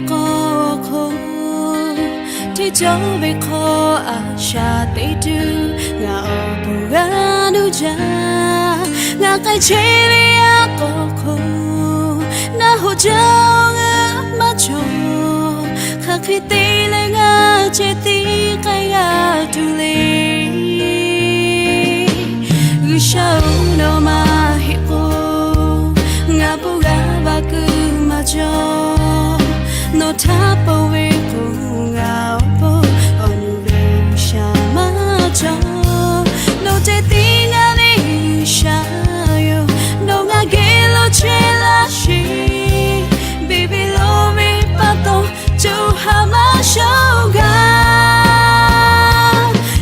k'o awˬ hk'oˆ, hteˇ cawˇ ve hk'aw a shaˍ teˇ tuˬ ngaˬ awˬ pon g'a nuˇ jaˇ. Ngaˬ k'ai chehˇ ve yaˇ k'aw hk'oˆ, naˆ hoꞈ jaˇ ngaˬ maˇ cawˬ. Hk'aˬ hk'e te leh ngaˬ ceh tiˉ k'ai g'a tuˬ le. G'uiˬsha-oˬ, nawˬ maˇ heˆ k'o, ngaˬ bon g'a va kuiˬ maˇ cawˬ. Nawˬ htaꞈ pon ve k'o, ngaˬ awˬ pon awˬ nu ve G'uiˬsha maˇ cawˬ. Nawˬ ceh tiˉ ngaˬ ve G'uiˬsha yoˬ. Nawˬ ngaˬ geh lo chehˇ laˇ sheˍ. Beˇ beˇ lo ve pa taw, co ha maˇ shawˍ gaˇ.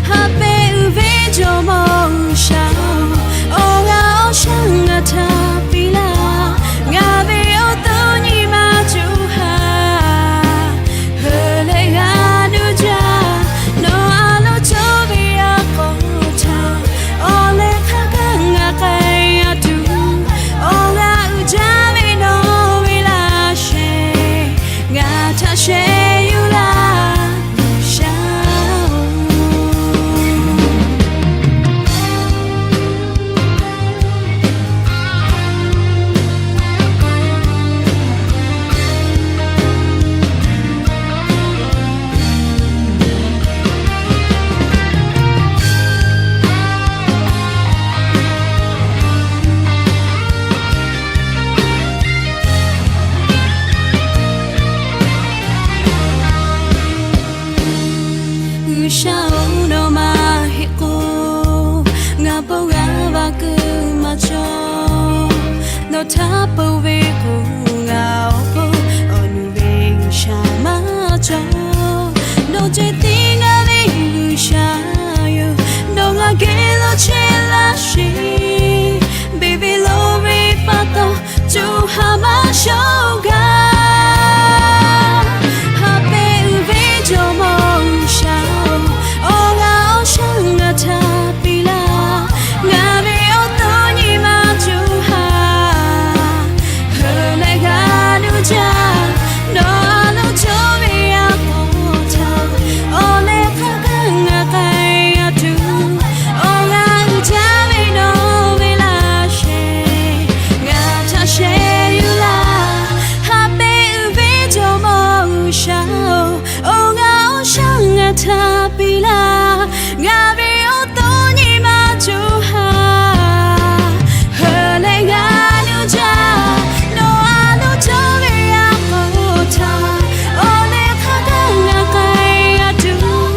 Haꞈ pehnˇ uiˍ ve Jawˇmawˇ G'uiˬsha-oˬ, awˬ g'aˇ awˬ shaˉ ngaˬ htaꞈ piˇ laˇ. Ngaˬ ve awˬ to nyi ma co ha heuˬ leh g'a nuˇ jaˇ. Nawˬ a loˍ cawˇ ve yaˇ k'aw htaꞈ awˬ leh hk'a gaˇ ngaˬ k'ai a tuˬ, awˬ g'aˇ uiˍ jaˇ ve nawˬ ve laˇ shehˍ, ngaˬ htaꞈ sheh yuˬ laˇ, G'uiˬsha-oˬ. G'uiˬsha-oˬ, nawˬ maˇ heˆ k'o, ngaˬ bon g'a va kuiˬ maˇ cawˬ. Nawˬ htaꞈ pon ve k'o, ngaˬ awˬ pon awˬ nu ve G'uiˬsha maˇ cawˬ. Nawˬ ceh tiˉ ngaˬ ve G'uiˬsha yoˬ. Nawˬ ngaˬ geh lo chehˇ laˇ sheˍ. Beˇ beˇ lo ve pa taw, co ha maˇ shawˍ gaˇ. Haꞈ pehnˇ uiˍ ve Jawˇmawˇ G'uiˬsha-oˬ, awˬ g'aˇ awˬ shaˉ ngaˬ htaꞈ piˇ laˇ. Ngaˬ ve awˬ to nyi ma co ha heuˬ leh g'a nuˇ jaˇ. Nawˬ a loˍ cawˇ ve yaˇ k'aw htaꞈ awˬ leh hk'a gaˇ ngaˬ k'ai a tuˬ, awˬ g'aˇ uiˍ jaˇ ve nawˬ ve laˇ shehˍ, ngaˬ htaꞈ sheh yuˬ laˇ. Haꞈ pehnˇ uiˍ ve Jawˇmawˇ G'uiˬsha-oˬ, awˬ g'aˇ awˬ shaˉ ngaˬ htaꞈ piˇ laˇ. Ngaˬ ve awˬ to nyi ma co ha heuˬ leh g'a nuˇ jaˇ. Nawˬ a loˍ cawˇ ve yaˇ k'aw htaꞈ awˬ leh hk'a gaˇ ngaˬ k'ai a tuˬ,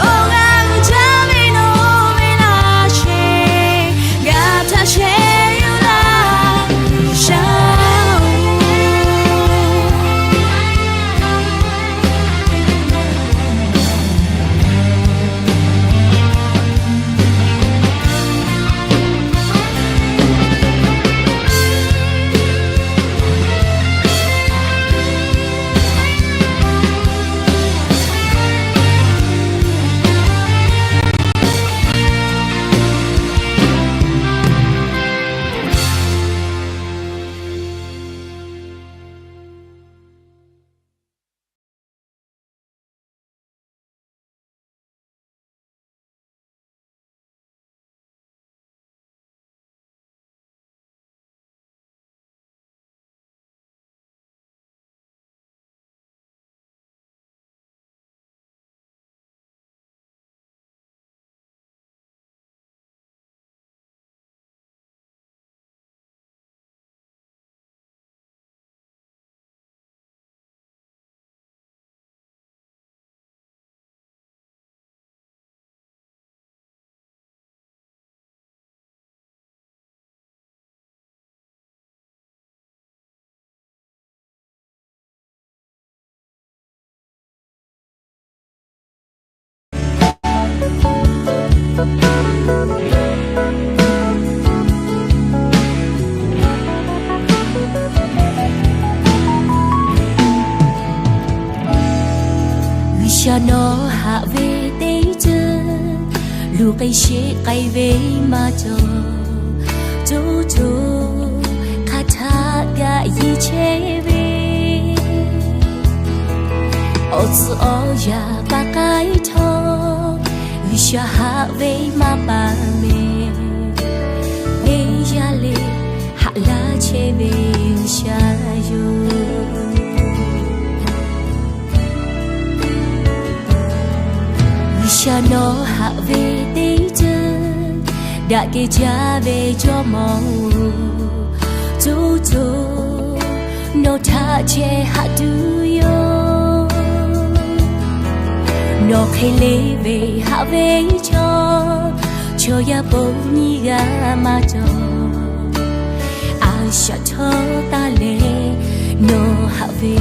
awˬ g'aˇ uiˍ jaˇ ve nawˬ ve laˇ shehˍ, ngaˬ htaꞈ sheh yuˬ laˇ, G'uiˬsha-oˬ. G'uiˬsha nawˬ haꞈ ve teˇ ceuˬ, luˬ k'ai sheˆ k'ai ve maˇ cawˬ. Co co hk'a htaꞈ kaꞈ yiˇ chehˇ ve, Awˬ tcuh awˬ yaꞈ paˍ k'ai htawˇ, G'uiˬsha haꞈ ve maˇ paˍ mehˍ. Teˇ yanˇ le haꞈ laˇ chehˇ ve G'uiˬsha yoˬ. G'uiˬsha nawˬ haꞈ ve teˇ ceuˬ, daꞈ kehˬ jaˇ ve Jawˇmawˇ-oˬ, co co nawˬ htaꞈ chehˇ haꞈ tuˬ yoˬ. Nawˬ hk'e le ve haꞈ ve chaw, chaw yaˇ bon nyiˇ g'aˇ maˇ cawˬ. A shaꞈ htawˇ taˇ leh nawˬ haꞈ ve,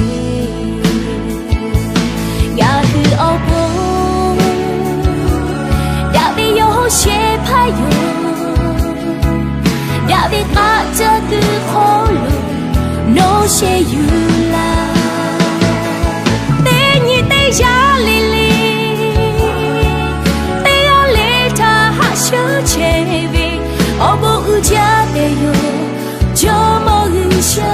ngaˬ hui awˬ bon daꞈ ve yawˇ shehˍ hpaˇ yoˬ. Daꞈ ve k'aˆ caˇ kuiˬ hk'oˆ lo nawˬ shehˍ yuˬ laˇ. Teˇ nyi teˇ yaˇ le le, teˇ g'aˇ le htaꞈ haꞈ shuˉ chehˇ ve awˬ bon uiˍ jaˇ tehꞈ yoˬ, Jawˇmawˇ G'uiˬsha-oˬ.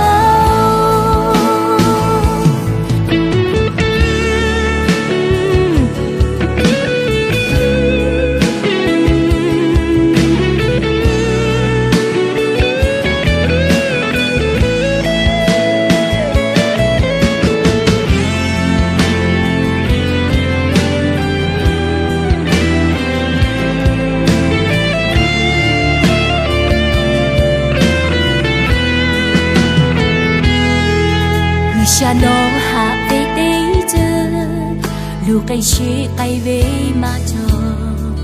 G'uiˬsha nawˬ haꞈ ve teˇ ceuˬ, luˬ k'ai sheˆ k'ai ve maˇ cawˬ.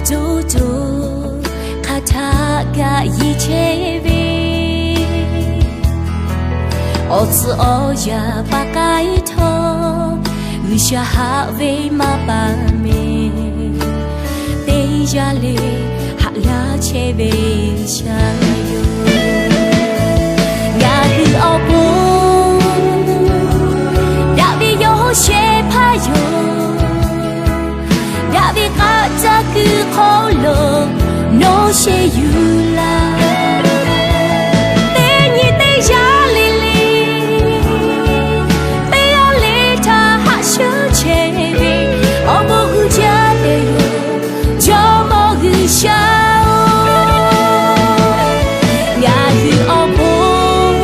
Co co hk'aˬ htaˆ kaꞈ yiˇ chehˇ ve, awˬ tcuh awˬ yaꞈ paˍ k'ai htawˇ, G'uiˬsha haꞈ ve maˇ paˍ mehˍ. Teˇ yanˇ le haꞈ g'a chehˇ ve G'uiˬsha yoˬ. Ngaˬ hui awˬ bon daꞈ ve yawˇ shehˍ hpaˇ yoˬ. Daꞈ ve k'aˆ caˇ kuiˬ hk'oˆ lo nawˬ shehˍ yuˬ laˇ. Teˇ nyi teˇ yaˇ le le, teˇ g'aˇ le htaꞈ haꞈ shuˉ chehˇ ve awˬ bon uiˍ jaˇ tehꞈ yoˬ, Jawˇmawˇ G'uiˬsha-oˬ. Ngaˬ hui awˬ bon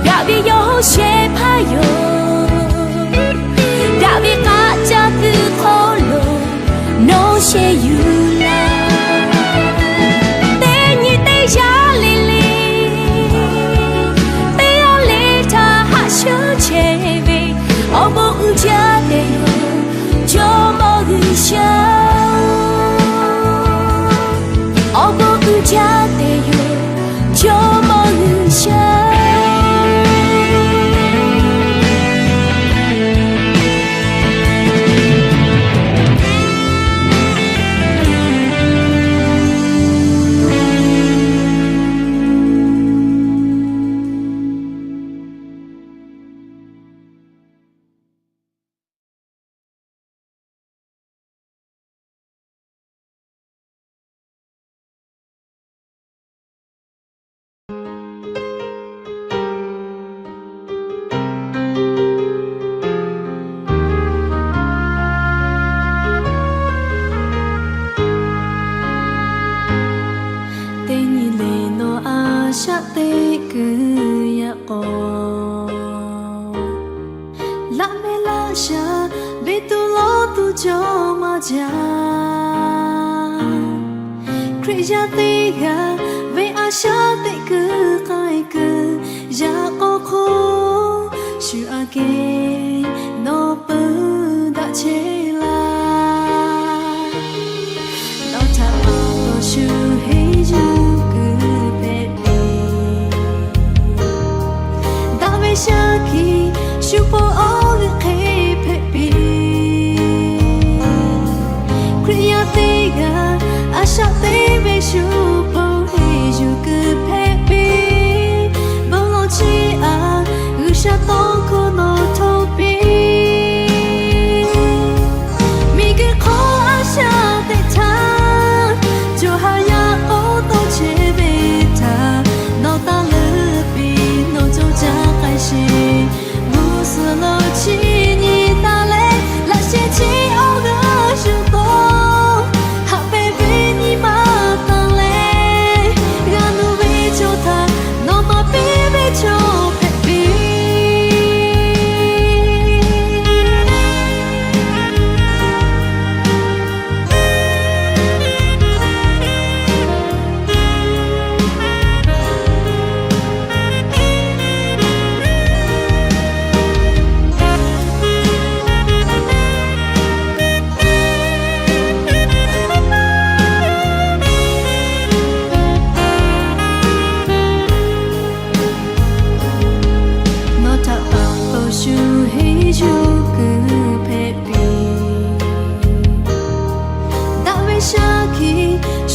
daꞈ ve yawˇ shehˍ hpaˇ yoˬ. Daꞈ ve k'aˆ caˇ kuiˬ hk'oˆ lo nawˬ shehˍ yuˬ laˇ. Teˇ nyi teˇ yaˇ le le, teˇ g'aˇ le htaꞈ haꞈ shuˉ chehˇ ve awˬ bon uiˍ jaˇ tehꞈ yoˬ, Jawˇmawˇ G'uiˬsha-oˬ. Awˬ bon uiˍ jaˇ tehꞈ yoˬ, Jawˇmawˇ G'uiˬsha. Teˇ nyi le nawˬ a shaꞈ teꞈ kuiˬ yaꞈ k'aw, laꞈ mehˆ laꞈ sha ve tuˬ lawˇ tuˬ cawˬ maˇ jaˇ. Hkriꞈ yaˇ teˇ g'aˇ ve a shaꞈ teꞈ kuiˬ k'ai kuiˬ yaꞈ k'aw hk'oˆ, shu aꞈ kehˬ nawˬ peuˬ daꞈ chehˇ laˇ. Nawˬ htaꞈ pa taw shu henˇ yuˬ kuiˬ hpehꞈ piˇ. Daꞈ ve shaˉ hkiˆ shu pon awˬ g'euˆ hk'e hpehꞈ piˇ. Hkriꞈ yaˇ teˇ g'aˇ a shaꞈ teꞈ ve shu pon henˇ yuˬ kuiˬ hpehꞈ piˇ. Bon lawˬ chi aꞈ G'uiˬsha tawˇ hkawˇ nawˬ htoꞈ piˇ.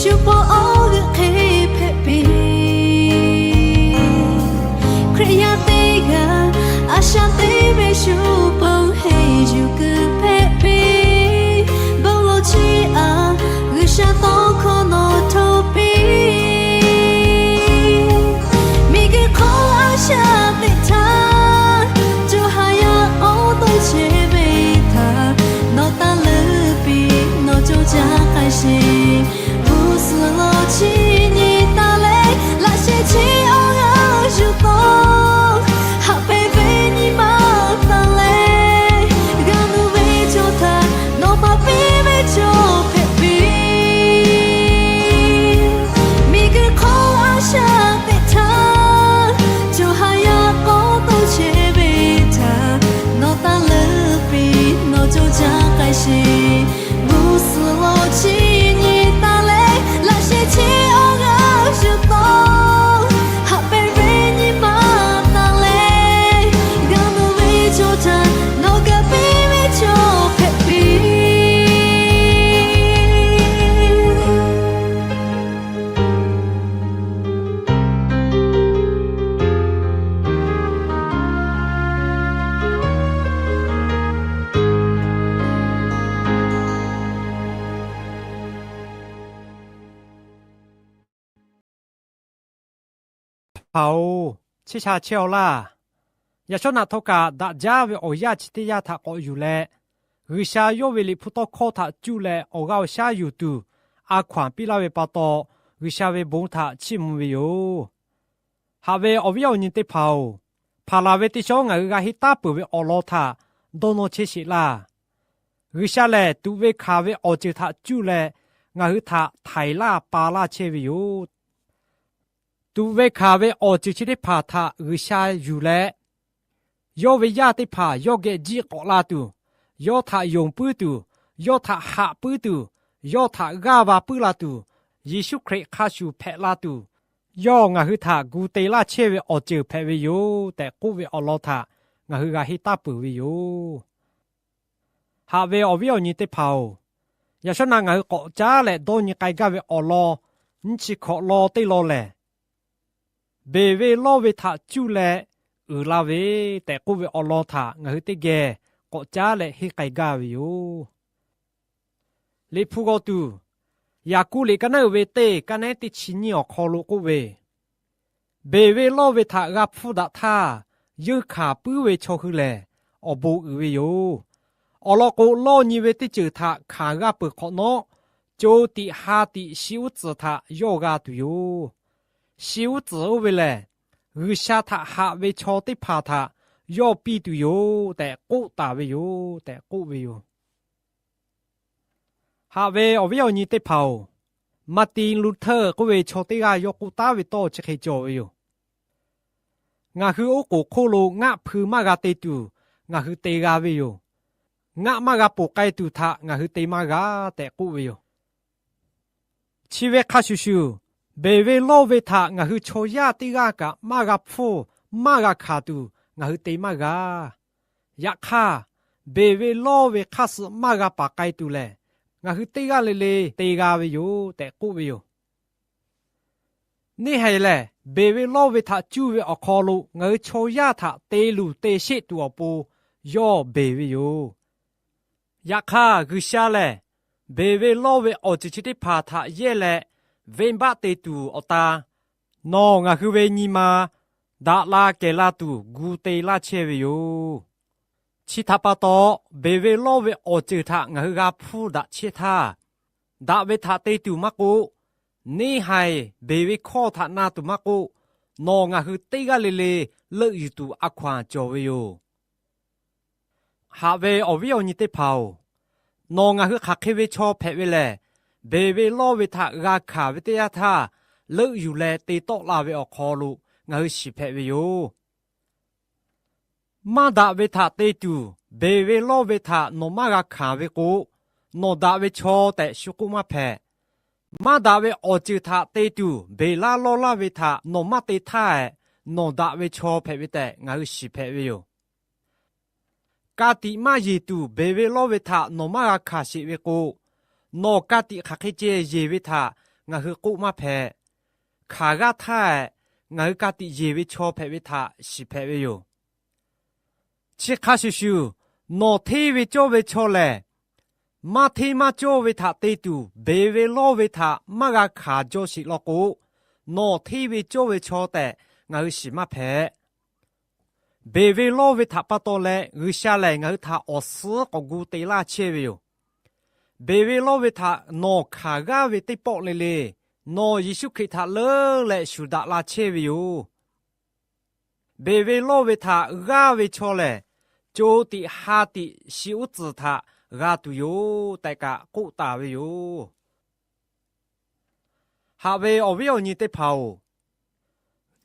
Shu pon awˬ g'euˆ hk'e hpehꞈ piˇ. Hkriꞈ yaˇ teˇ g'aˇ a shaꞈ teˇ ve shu pon heˍ yuˬ kuiˬ hpehꞈ piˇ. Bon lawˬ chi aꞈ G'uiˬsha tawˇ hkawˇ nawˬ hto piˇ. Miˬguiˬ hk'oˆ a shaꞈ teꞈ htaˇ, co ha yaˇ awˬ to chehˇ ve htaꞈ nawˬ taˇ leuˉ piˇ, nawˬ co caˇ k'ai sheˍ. G'uˇ suhˍ lawˬ chi nyi taˍ leh, laꞈ sheh chi awˬ g'aˇ yuˬ tawˆ, haꞈ pehnˇ ve nyi ma taˍ leh, g'a nuˇ ve chaw htaꞈ nawˬ maˍ piˇ ve chaw hpehꞈ piˇ. Miˬguiˬ hk'oˆ a shaꞈ teꞈ htaˇ, co ha yaˇ k'awꞈ to chehˇ ve htaꞈ nawˬ taˇ leuˉ piˇ, nawˬ co caˇ k'ai sheˍ. G'uˇ suhˍ lawˬ chi nyi taˍ leh, laꞈ sheh chi awˬ g'aˇ yuˬ tawˆ, haꞈ pehnˇ ve nyi ma taˍ leh, g'a nuˇ ve chaw htaꞈ nawˬ gaˬ piˇ ve chaw hpehꞈ piˇ. Hpaˍ-oˬ, chehˇ sha chehˇ-aw laˇ. Yaꞈ shawˉ naꞈ htawˇ kaꞈ daꞈ jaˇ ve awˬ yanˇ chi teˇ yanˇ htaꞈ k'awꞈ yuˬ leh, G'uiˬsha yawˇ ve Liꞈ hpu tawˇ hkawˇ htaꞈ cuˇ leh awˬ g'aˇ awˬ shaˉ yuˬ tuˬ a hkaw-anˬ piˇ laˇ ve pa taw, G'uiˬsha ve bon htaꞈ chiˇ mvuh ve yoˬ. Haꞈ ve awˬ viˉ awˬ nyi teˇ hpaˍ-oˬ, hpaˍ laˬ ve teˇ shawˉ ngaˬ hui g'a henˇ taˉ peuˬ ve awˬ lawn htaꞈ dawˇ nawˇ chehˇ sheˍ laˇ. G'uiˬsha lehˬ, tuꞈ ve hkanˍ ve awˬ ceuˬ htaꞈ cuˇ leh ngaˬ hui htaꞈ htaiˍ laˇ pa laˇ chehˇ ve yoˬ. Tuꞈ ve hkanˍ ve awˬ ceuˬ chi teˇ hpaˍ htaꞈ G'uiˬsha yuˬ leh, yawˇ ve yaˇ teˇ hpaˍ yawˇ geh jiˆ k'awꞈ la tuˬ, yawˇ htaꞈ yonˍ puiˉ tuˬ, yawˇ htaꞈ haꞈ puiˉ tuˬ, yawˇ htaꞈ g'aˇ va puiˉ la tuˬ, Yeˍsuˆ Hkriꞈ hk'a shuˍ hpehꞈ la tuˬ, yawˇ ngaˬ hui htaꞈ gu te laˇ chehˇ ve awˬ ceuˬ hpehꞈ ve yoˬ tehꞈ k'oˆ ve awˬ lawn htaꞈ ngaˬ hui g'a henˇ taˉ peuˬ ve yoˬ. Haꞈ ve awˬ viˉ awˬ nyi teˇ hpaˍ-oˬ, yaꞈ shawˉ naꞈ ngaˬ hui k'awꞈ caˉ leh dawˇ nyi k'ai gaˇ ve awˬ lawn nyiˇ chi hkawꞈ law teˇ law lehˬ, beˬ ve lawˇ ve htaꞈ cuˇ leh uiˍ la ve tehꞈ k'oˆ ve awˬ lawn htaꞈ ngaˬ hui teˇ geh k'awꞈ caˉ leh henˇ k'ai gaˇ ve yoˬ. Liꞈ hpu g'aw tuˬ, Yaˍkoˆ liꞈ ka naˉ uiˍ ve teˇ ka nehˉ teˇ chi nyiˇ awˬ hk'aw lo k'oˆ ve, beˬ ve lawˇ ve htaꞈ g'a hpfuhˇ daꞈ htaˇ, yeunˇ hkanˍ puiˉ ve chaw hui lehˬ, awˬ bon uiˍ ve yoˬ. Awˬ lawn k'o, lawˇ nyi ve teˇ ceuˬ htaꞈ hkanˍ g'aˇ peuˬ hk'awꞈ nawˉ, co tiꞈ ha tiꞈ shi uˉ tcuhˍ htaꞈ yawˇ g'a tuˬ yoˬ. Shi uˉ tcuhˍ oˇ ve lehˬ, G'uiˬsha htaꞈ haꞈ ve chaw teˇ hpaˍ htaꞈ yawˇ piˇ tuˬ yoˬ tehꞈ k'oˆ taˍ ve yoˬ tehꞈ k'oˆ ve yoˬ. Haꞈ ve awˬ viˉ awˬ nyi teˇ hpaˍ-oˬ, Martin Luther k'oˆ ve chaw teˇ g'aˇ yawˇ k'oˆ taˉ ve tawˇ chi hk'e cawˬ ve yoˬ. Ngaˬ hui oˉ k'oˍ hk'oˆ lo ngaˆ hpui maˇ g'a te tuˬ ngaˬ hui te g'a ve yoˬ. Ngaˆ maˇ g'a poˬ k'ai tuˬ htaꞈ ngaˬ hui te maˇ g'a tehꞈ k'oˆ ve yoˬ. Chi ve hk'a shuˍ shuˍ, beˬ ve lawˇ ve htaꞈ ngaˬ hui chaw yaˇ teˇ g'aˇ kaꞈ maˇ g'a hpfuhˇ maˇ g'a hkanˍ tuˬ ngaˬ hui te maˇ g'a. Yaꞈ hk'aˇ, beˬ ve lawˇ ve hk'aˇ suh maˇ g'a paˍ k'ai tuˬ lehˬ, ngaˬ hui teˇ g'aˇ le le te g'a ve yoˬ tehꞈ k'oˆ ve yoˬ. Neˇ haiˬ lehˬ, beˬ ve lawˇ ve htaꞈ cuˇ ve awˬ hk'aw lo ngaˬ hui chaw yaˇ htaꞈ te luˬ te sheˆ tuˬ awˬ pon yawˇ beˬ ve yoˬ. Yaꞈ hk'aˇ, G'uiˬsha lehˬ beˬ ve lawˇ ve awˬ ceuˬ chi teˇ hpaˍ htaꞈ yehˇ leh venˇbaˆ te tuˬ awˬ ta, nawˬ ngaˬ hui ve nyi ma daꞈ la kehˬ la tuˬ gu te laˇ chehˇ ve yoˬ. Chi htaꞈ pa taw, beˬ ve lawˇ ve awˬ ceuˬ htaꞈ ngaˬ hui g'a hpfuhˇ daꞈ chehˇ htaˇ, daꞈ ve htaꞈ te tuˬ maˇ k'oˆ, neˇ haiˬ beˬ ve hkawˇ htaꞈ na tuˬ maˇ k'oˆ, nawˬ ngaˬ hui teˇ g'aˇ le le leuˆ yuˬ tuˬ a hkaw-anˬ cawˬ ve yoˬ. Haꞈ ve awˬ viˉ awˬ nyi teˇ hpaˍ-oˬ, nawˬ ngaˬ hui hk'aˬ hk'e ve chaw hpehꞈ ve lehˬ, beˬ ve lawˇ ve htaꞈ g'a hkanˍ ve teˇ yanˇ htaˇ, leuˆ yuˬ leh te tawˆ la ve awˬ hk'aw lo ngaˬ hui shiˍ hpehꞈ ve yoˬ. Maˇ daꞈ ve htaꞈ te tuˬ beˬ ve lawˇ ve htaꞈ nawˬ maˇ g'a hkanˍ ve k'o, nawˬ daꞈ ve chaw tehꞈ shu k'oˆ maˇ hpehꞈ. Maˇ daꞈ ve awˬ ceuˬ htaꞈ te tuˬ beˬ laˇ lawˇ laˇ ve htaꞈ nawˬ maˇ te htaˇ, nawˬ daꞈ ve chaw hpehꞈ ve tehꞈ ngaˬ hui shiˍ hpehꞈ ve yoˬ. Ka tiꞈ maˇ yeˬ tuˬ beˬ ve lawˇ ve htaꞈ nawˬ maˇ g'a hkanˍ sheˍ ve k'o, nawˬ ka tiꞈ hk'aˬ hk'e ceh yeˬ ve htaꞈ ngaˬ hui k'oˆ maˇ hpehꞈ. Hkanˍ g'aˇ htaˇ, ngaˬ hui ka tiꞈ yeˬ ve chaw hpehꞈ ve htaꞈ shiˍ hpehꞈ ve yoˬ. Chi hk'a shuˍ shuˍ, nawˬ hteˇ ve cawˇ ve chaw lehˬ, maˇ hteˇ maˇ cawˇ ve htaꞈ te tuˬ beˬ ve lawˇ ve htaꞈ maˇ g'a hkanˍ jaw sheˍ law k'o, nawˬ hteˇ ve cawˇ ve chaw tehꞈ ngaˬ hui shiˍ maˇ hpehꞈ. Beˬ ve lawˇ ve htaꞈ pa taw leh G'uiˬsha lehˬ ngaˬ hui htaꞈ awˬ suhˉ k'awꞈ gu te laˇ chehˇ ve yoˬ. Beˬ ve lawˇ ve htaꞈ nawˬ hkanˍ g'aˇ ve teˇ pawˆ le le, nawˬ Yeˍsuˆ Hkriꞈ htaꞈ leuˉ leh shuˍ daꞈ la chehˇ ve yoˬ. Beˬ ve lawˇ ve htaꞈ g'aˇ ve chaw lehˬ, co tiꞈ ha tiꞈ shi uˉ tcuhˍ htaꞈ g'a tuˬ yoˬ tehꞈ kaꞈ k'oˆ taˍ ve yoˬ. Haꞈ ve awˬ viˉ awˬ nyi teˇ hpaˍ-oˬ,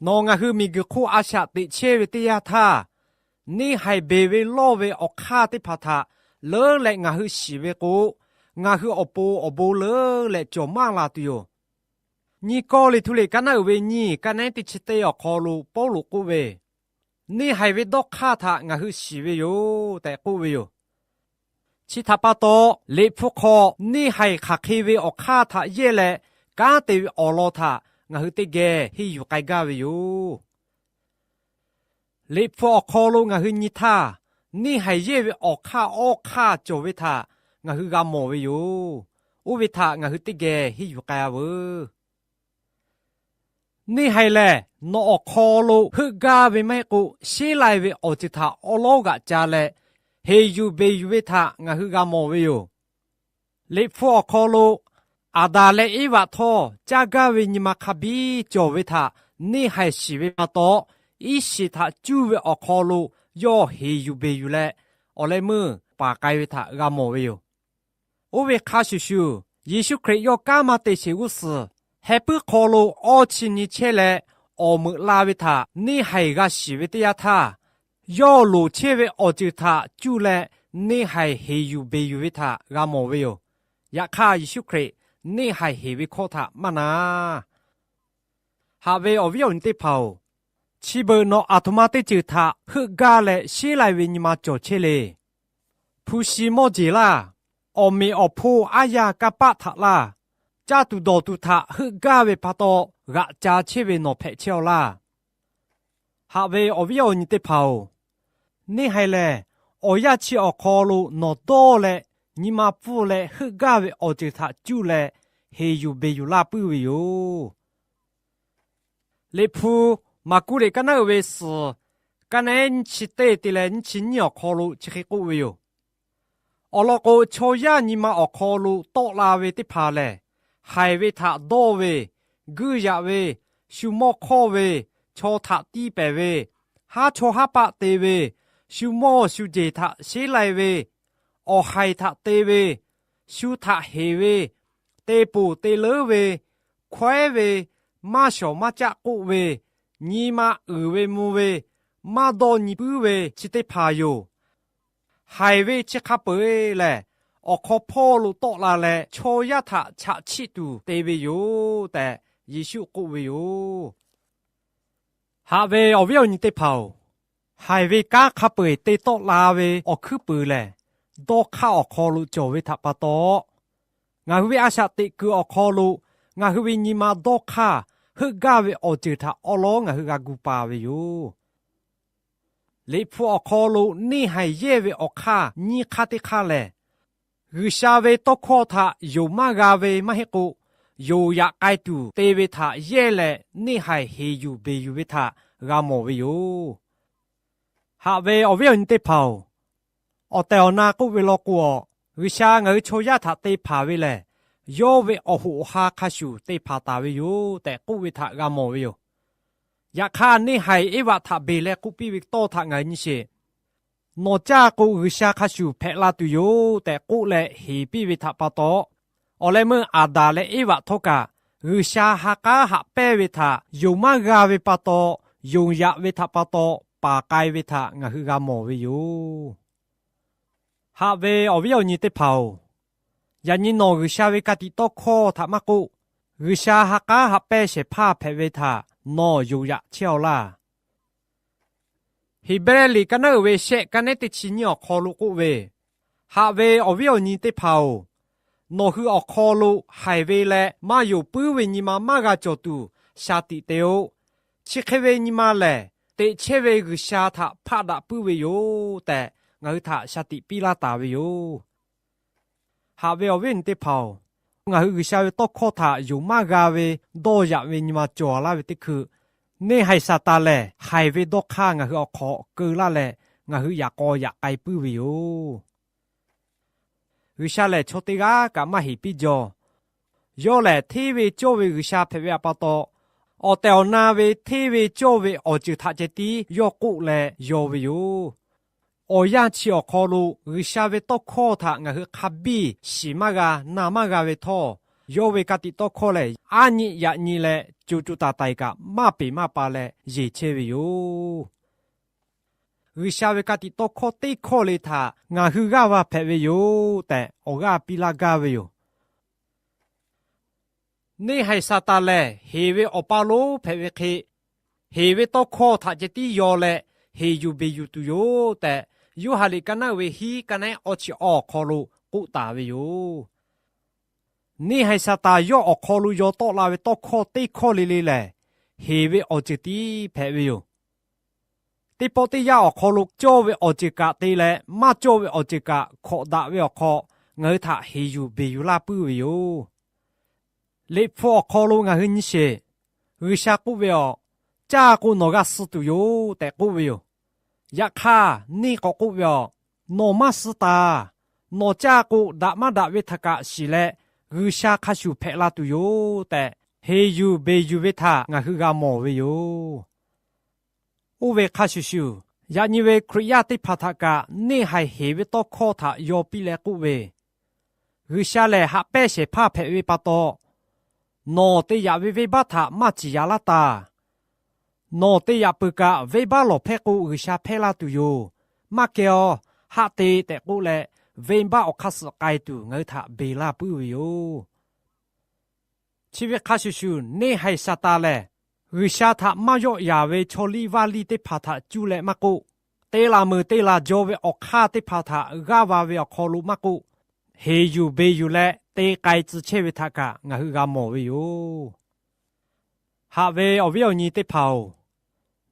nawˬ ngaˬ hui miˬguiˬ hk'oˆ a shaꞈ teꞈ chehˇ ve teˇ yanˇ htaˇ, neˇ haiˬ beˬ ve lawˇ ve awˬ hk'aˇ teˇ hpaˍ htaꞈ leuˉ leh ngaˬ hui shiˍ ve k'o, ngaˬ hui awˬ pon awˬ bon leuˉ leh cawˬ maˇ la tuˬ yoˬ. Nyiˇ Kawˇrenˍhtuˆ liꞈ kaˉ naˉ uiˍ ve nyiˇ, kaˉ naˉ teˇ chi teˇ awˬ hk'aw lo Pawˇluꞈ k'oˆ ve, neˇ haiˬ ve dawˇ hk'aˇ htaꞈ ngaˬ hui shiˍ ve yoˬ tehꞈ k'oˆ ve yoˬ. Chi htaꞈ pa taw, Liꞈ hpu hk'aw neˇ haiˬ hk'aˬ hk'e ve awˬ hk'aˇ htaꞈ yehˇ leh kanˉ te ve awˬ lawn htaꞈ ngaˬ hui teˇ geh henˇ yuˬ k'ai gaˇ ve yoˬ. Liꞈ hpu awˬ hk'aw lo ngaˬ hui nyi htaˇ, neˇ haiˬ yehˇ ve awˬ hk'aˇ awˇ hk'aˇ cawˬ ve htaꞈ ngaˬ hui g'a mawˬ ve yoˬ. Oˇ ve htaꞈ ngaˬ hui teˇ geh henˇ yuˬ k'ai-a veuˬ. Neˇ haiˬ lehˬ, nawˬ awˬ hk'aw lo heuˆ gaˇ ve maˇ heˆ k'o, sheˉ lai ve awˬ ceuˬ htaꞈ awˉ lawˉ g'aꞈ ca leh, heˍ yuˬ beˬ yuˬ ve htaꞈ ngaˬ hui g'a mawˬ ve yoˬ. Liꞈ hpu awˬ hk'aw lo Aˍdanˍ leh Eˇvaꞈ htawˇ caˇ gaˇ ve nyi ma hk'a biˇ cawˬ ve htaꞈ neˇ haiˬ shiˍ ve pa taw, iˉ shiˍ htaꞈ cuˇ ve awˬ hk'aw lo yawˇ heˍ yuˬ beˬ yuˬ leh, awˬ leh meuˇ paˍ k'ai ve htaꞈ g'a mawˬ ve yoˬ. Oˇ ve hk'a shuˍ shuˍ, Yeˍsuˆ Hkriꞈ yawˇ kanˉ maˇ te sheˍ g'uˇ suhˍ, heh puiˉ hk'aw lo awˇ chi nyi chehˇ leh awˬ meuꞈ la ve htaꞈ neˇ haiˬ g'a shiˍ ve teˇ yanˇ htaˇ, yawˇ loˍ chehˇ ve awˬ ceuˬ htaꞈ cuˇ leh neˇ haiˬ heˍ yuˬ beˬ yuˬ ve htaꞈ g'a mawˬ ve yoˬ. Yaꞈ hk'aˇ, Yeˍsuˆ Hkriꞈ neˇ haiˬ heˍ ve hkawˇ htaꞈ maˇ na. Haꞈ ve awˬ viˉ awˬ nyi teˇ hpaˍ-oˬ, chi beuꞈ nawˬ aˬ htoꞈ ma teˇ ceuˬ htaꞈ heuˆ gaˇ leh sheˉ lai ve nyi ma cawˬ chehˇ le. Hpu shi mawˇ jeˬ laˇ, awˬ meꞈ awˬ hponˇ aˉ yaˇ kanˇ paˆ htaꞈ laˇ, caˇ tuˬ dawˬ tuˬ htaꞈ heuˆ gaˇ ve pa taw, g'aꞈ ca chehˇ ve nawˬ hpehꞈ chehˇ-aw laˇ. Haꞈ ve awˬ viˉ awˬ nyi teˇ hpaˍ-oˬ, neˇ haiˬ lehˬ, awˬ yanˇ chi awˬ hk'aw lo nawˬ dawˇ leh nyi ma pfuhˇ leh heuˆ gaˇ ve awˬ ceuˬ htaꞈ cuˇ leh heˍ yuˬ beˬ yuˬ laˇ puiˉ ve yoˬ. Liꞈ hpu Maˍkuˆ liꞈ kaˉ naˉ uiˍ ve suhˍ, kaˉ naˉ nyiˇ chi teˇ te leh nyiˇ chi nyiˇ awˬ hk'aw lo chi hk'e k'oˆ ve yoˬ. Awˬ lawn k'o, chaw yaˇ nyi ma awˬ hk'aw lo tawˆ la ve teˇ hpaˍ lehˬ, haiˬ ve htaꞈ dawˇ ve, guiˇ yaꞈ ve, shu mawˇ hk'awˇ ve, chaw htaꞈ tiˇ pehˍ ve, haˉ chawˇ haˉ paˆ te ve, shu mawˇ shu jeˬ htaꞈ sheˉ lai ve, awˬ haiˬ htaꞈ te ve, shu htaꞈ heˍ ve, te ponˬ te leuˉ ve, hkawehˉ ve, maˇ shawˍ maˇ caˆ k'oˆ ve, nyi ma uiˍ ve mvuh ve, maˇ dawˇ nyi puiˉ ve chi teˇ hpaˍ yoˬ. Haiˬ ve chi hk'a peu-eˬ lehˬ, awˬ hk'aw hpawˇ lo tawˆ la leh chaw yaˇ htaꞈ chaꞈ chiˆ tuˬ te ve yoˬ tehꞈ Yeˍsuˆ k'oˆ ve yoˬ. Haꞈ ve awˬ viˉ awˬ nyi teˇ hpaˍ-oˬ, haiˬ ve kanˉ hk'a peu-eˬ te tawˆ la ve awˬ hkuiˉ puiˍ lehˬ, dawˇ hk'aˇ awˬ hk'aw lo cawˬ ve htaꞈ pa taw, ngaˬ hui ve a shaꞈ teꞈ kuiˬ awˬ hk'aw lo ngaˬ hui ve nyi ma dawˇ hk'aˇ heuˆ gaˇ ve awˬ ceuˬ htaꞈ awˉ lawˉ ngaˬ hui g'a gu pa ve yoˬ. Liꞈ hpu awˬ hk'aw lo neˇ haiˬ yehˇ ve awˬ hk'aˇ nyiˇ hk'aˇ teˇ hk'aˇ lehˬ, G'uiˬsha ve tawˇ hkawˇ htaꞈ yonˍ maˇ g'a ve maˇ heˆ k'o, yonˍ yaꞈ k'ai tuˬ te ve htaꞈ yehˇ leh neˇ haiˬ heˍ yuˬ beˬ yuˬ ve htaꞈ g'a mawˬ ve yoˬ. Haꞈ ve awˬ viˉ awˬ nyi teˇ hpaˍ-oˬ, awˬ tehˬ awˬ na k'oˆ ve law k'o, G'uiˬsha ngaˬ hui chaw yaˇ htaꞈ te hpanˍ ve lehˬ, yawˇ ve awˬ hoꞈ awˬ ha hk'a shuˍ te hpanˍ taˍ ve yoˬ tehꞈ k'oˆ ve htaꞈ g'a mawˬ ve yoˬ. Yaꞈ hk'aˇ, neˇ haiˬ Eˇvaꞈ htaꞈ beˬ leh k'oˆ piˇ ve tawˇ htaꞈ ngaˬ hui nyi sheˍ. Nawˬ caˇ k'o, G'uiˬsha hk'a shuˍ hpehꞈ la tuˬ yoˬ tehꞈ k'oˆ leh heˍ piˇ ve htaꞈ pa taw, awˬ leh meuˇ Aˍdanˍ leh Eˇvaꞈ htawˇ kaꞈ G'uiˬsha ha k'aˉ haꞈ pehnˇ ve htaꞈ yonˍ maˇ g'a ve pa taw, yonˍ yaꞈ ve htaꞈ pa taw paˍ k'ai ve htaꞈ ngaˬ hui g'a mawˬ ve yoˬ. Haꞈ ve awˬ viˉ awˬ nyi teˇ hpaˍ-oˬ, yaꞈ nyi nawˬ G'uiˬsha ve ka tiꞈ tawˇ hkawˇ htaꞈ maˇ k'oˆ, G'uiˬsha ha k'aˉ haꞈ pehnˇ shehˍ hpaˇ hpehꞈ ve htaꞈ nawˬ yonˍ yaꞈ chehˇ-aw laˇ. Heˍbrehˇ liꞈ kaˉ naˉ uiˍ ve shehˆ kaˉ nehˉ teˇ chi nyiˇ awˬ hk'aw lo k'oˆ ve, Haꞈ ve awˬ viˉ awˬ nyi teˇ hpaˍ-oˬ, Nawˬ hui awˬ hk'aw lo haiˬ ve leh maˇ yonˍ puiˉ ve nyi ma maˇ g'a cawˬ tuˬ shaˍ tiꞈ te-o. Chi hk'e ve nyi ma lehˬ, teꞈ chehˇ ve G'uiˬsha htaꞈ hpaˆ daꞈ puiˉ ve yoˬ tehꞈ, ngaˬ hui htaꞈ shaˍ tiꞈ piˇ laˇ taˍ ve yoˬ. Haꞈ ve awˬ viˉ awˬ nyi teˇ hpaˍ-oˬ, ngaˬ hui G'uiˬsha ve tawˇ hkawˇ htaꞈ yonˍ maˇ g'a ve dawˇ yaꞈ ve nyi ma cawˬ laˇ ve teˇ hkui, neˇ haiˬ Saˍtanˍ lehˬ haiˬ ve dawˇ hk'aˇ ngaˬ hui awˬ hk'aw keu laˇ leh, ngaˬ hui yaꞈ k'aw yaꞈ k'ai puiˉ ve yoˬ. G'uiˬsha lehˬ chaw teˇ g'aˇ kaꞈ maˇ heˍ piˇ jaw. Yawˇ lehˬ hteˇ ve cawˇ ve G'uiˬsha hpehꞈ ve htaꞈ pa taw, awˬ tehˬ awˬ na ve hteˇ ve cawˇ ve awˬ ceuˬ htaꞈ ceh tiˉ yawˇ k'oˆ leh yaw ve yoˬ. Awˬ yanˇ chi awˬ hk'aw lo G'uiˬsha ve tawˇ hkawˇ htaꞈ ngaˬ hui hk'a biˇ shiˍ maˇ g'a na maˇ g'a ve htawˇ, yawˇ ve ka tiꞈ tawˇ hkawˇ lehˬ aˉ nyi yaꞈ nyi leh co co taiˍ taiˍ kaꞈ maˇ peˍ maˇ pa leh yeˬ chehˇ ve yoˬ. G'uiˬsha ve ka tiꞈ tawˇ hkawˇ teˇ hkawˇ le htaꞈ ngaˬ hui g'aˇ va hpehꞈ ve yoˬ tehꞈ awˬ g'aˇ piˇ laˇ gaˇ ve yoˬ. Neˇ haiˬ Saˍtanˍ lehˬ heˍ ve awˬ pa lonˉ hpehꞈ ve hk'e, heˍ ve tawˇ hkawˇ htaꞈ ceh tiˉ yaw leh heˍ yuˬ beˬ yuˬ tuˬ yoˬ tehꞈ, Yoˇhanˬ liꞈ ka naˉ ve hiˉ ka naˉ awˇ chi awˬ hk'aw lo k'oˆ taˍ ve yoˬ. Neˇ haiˬ Saˍtanˍ yawˇ awˬ hk'aw lo yaw tawˆ la ve tawˇ hkawˇ teˇ hkawˇ le le lehˬ, heˍ ve awˬ ceuˬ tiˉ hpehꞈ ve yoˬ. Teˇ pawˆ teˇ yanˇ awˬ hk'aw lo cawˇ ve awˬ ceuˬ kaꞈ te leh maˇ cawˇ ve awˬ ceuˬ kaꞈ hkawꞈ daꞈ ve awˬ hk'aw, ngaˬ hui htaꞈ heˍ yuˬ beˬ yuˬ laˇ puiˉ ve yoˬ. Liꞈ hpu awˬ hk'aw lo ngaˬ hui nyi sheˍ. G'uiˬsha k'oˆ ve, Awˬ caˇ k'o nawˬ g'a suh tuˬ yoˬ tehꞈ k'oˆ ve yoˬ. Yaꞈ hk'aˇ neˇ k'awꞈ k'oˆ ve, Awˬ nawˬ maˇ suh taˍ. Nawˬ caˇ k'o daꞈ maˇ daꞈ ve htaꞈ kaꞈ shiˍ leh, G'uiˬsha hk'a shuˍ hpehꞈ la tuˬ yoˬ tehꞈ, heˍ yuˬ beˬ yuˬ ve htaꞈ ngaˬ hui g'a mawˬ ve yoˬ. Oˇ ve hk'a shuˍ shuˍ, yaꞈ nyi ve Hkriꞈ yaˇ teˇ hpaˍ htaꞈ kaꞈ neˇ haiˬ heˍ ve tawˇ hkawˇ htaꞈ yaw piˇ leh k'oˆ ve, G'uiˬsha lehˬ haꞈ pehnˇ shehˍ hpaˇ hpehꞈ ve pa taw, nawˬ te yaꞈ ve venˇbaˆ htaꞈ maˇ ciˍ yaꞈ laˇ taˍ. Nawˬ te yaꞈ peuˬ kaꞈ venˇbaˆ lawˬ hpehˇ k'o G'uiˬsha hpehˇ laˇ tuˬ yoˬ. Maˇ kehˬ-aˬ, haˆ te tehꞈ k'oˆ leh, venˇbaˆ awˬ hk'aˇ suh k'ai tuˬ ngaˬ hui htaꞈ beˬ laˇ puiˉ ve yoˬ. Chi ve hk'a shuˍ shuˍ, neˇ haiˬ Saˍtanˍ lehˬ, G'uiˬsha htaꞈ maˇ yawˆ yaˍ ve chaw liˇ vaˇ liˇ teˇ hpaˍ htaꞈ cuˇ leh maˇ k'oˆ, te laˬ meuˍ te laˬ jaw ve awˬ hk'aˇ teˇ hpaˍ htaꞈ g'aˇ va ve awˬ hk'aw lo maˇ k'oˆ, heˍ yuˬ beˬ yuˬ leh te k'ai tcuh chehˇ ve htaꞈ kaꞈ ngaˬ hui g'a mawˬ ve yoˬ. Haꞈ ve awˬ viˉ awˬ nyi teˇ hpaˍ-oˬ,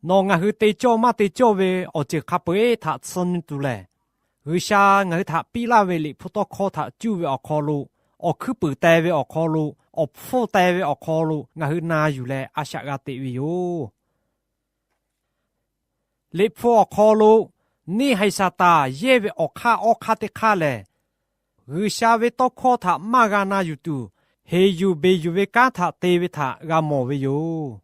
nawˬ ngaˬ hui te cawˇ maˇ te cawˇ ve awˬ ceuˬ hk'a peu-eˬ htaꞈ tsuhˇ nyi tuˬ lehˬ, G'uiˬsha ngaˬ hui htaꞈ piˇ laˇ ve Liꞈ hpu tawˇ hkawˇ htaꞈ cuˇ ve awˬ hk'aw lo, awˬ hkuiˉ puiˍ teh ve awˬ hk'aw lo, awˬ hpfuhˇ teh ve awˬ hk'aw lo ngaˬ hui na yuˬ leh a shaꞈ g'a teꞈ ve yoˬ. Liꞈ hpu awˬ hk'aw lo neˇ haiˬ Saˍtanˍ yehˇ ve awˬ hk'aˇ awˇ hk'aˇ teˇ hk'aˇ lehˬ, G'uiˬsha ve tawˇ hkawˇ htaꞈ maˇ g'a na yuˬ tuˬ, heˍ yuˬ beˬ yuˬ ve kanˉ htaꞈ te ve htaꞈ g'a mawˬ ve yoˬ.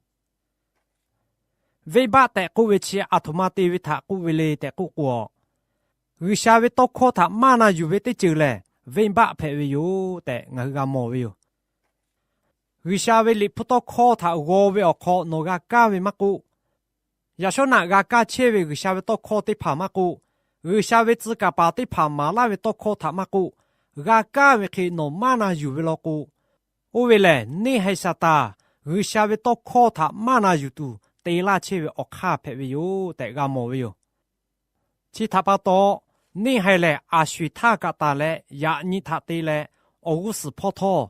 Venˇbaˆ tehꞈ k'oˆ ve chi aˬ htoꞈ ma te ve htaꞈ k'oˆ ve le tehꞈ k'oˆ k'o, G'uiˬsha ve tawˇ hkawˇ htaꞈ maˇ na yuˬ ve teˇ ceuˬ lehˬ, venˇbaˆ hpehꞈ ve yoˬ tehꞈ ngaˬ hui g'a mawˬ ve yoˬ. G'uiˬsha ve Liꞈ hpu tawˇ hkawˇ htaꞈ g'aw ve awˬ hk'aw nawˬ g'a kaˇ ve maˇ k'oˆ, yaꞈ shawˉ naꞈ g'a kaˇ chehˇ ve G'uiˬsha ve tawˇ hkawˇ teˇ hpaˍ maˇ k'oˆ, G'uiˬsha ve tcuh kaˍ paˍ teˇ hpaˍ maˍ laˇ ve tawˇ hkawˇ htaꞈ maˇ k'oˆ, g'a kaˇ ve hk'e nawˬ maˇ na yuˬ ve law k'o, oˇ ve lehˬ neˇ haiˬ Saˍtanˍ G'uiˬsha ve tawˇ hkawˇ htaꞈ maˇ na yuˬ tuˬ te laˇ chehˇ ve awˬ hk'aˇ hpehꞈ ve yoˬ tehꞈ g'a mawˬ ve yoˬ. Chi htaꞈ pa taw, neˇ haiˬ lehˬ aˬ sho-eˬ htaˇ kaꞈ taˍ leh yaꞈ nyi htaꞈ te leh, awˬ g'uˇ suhˍ hpawˇ htawˇ,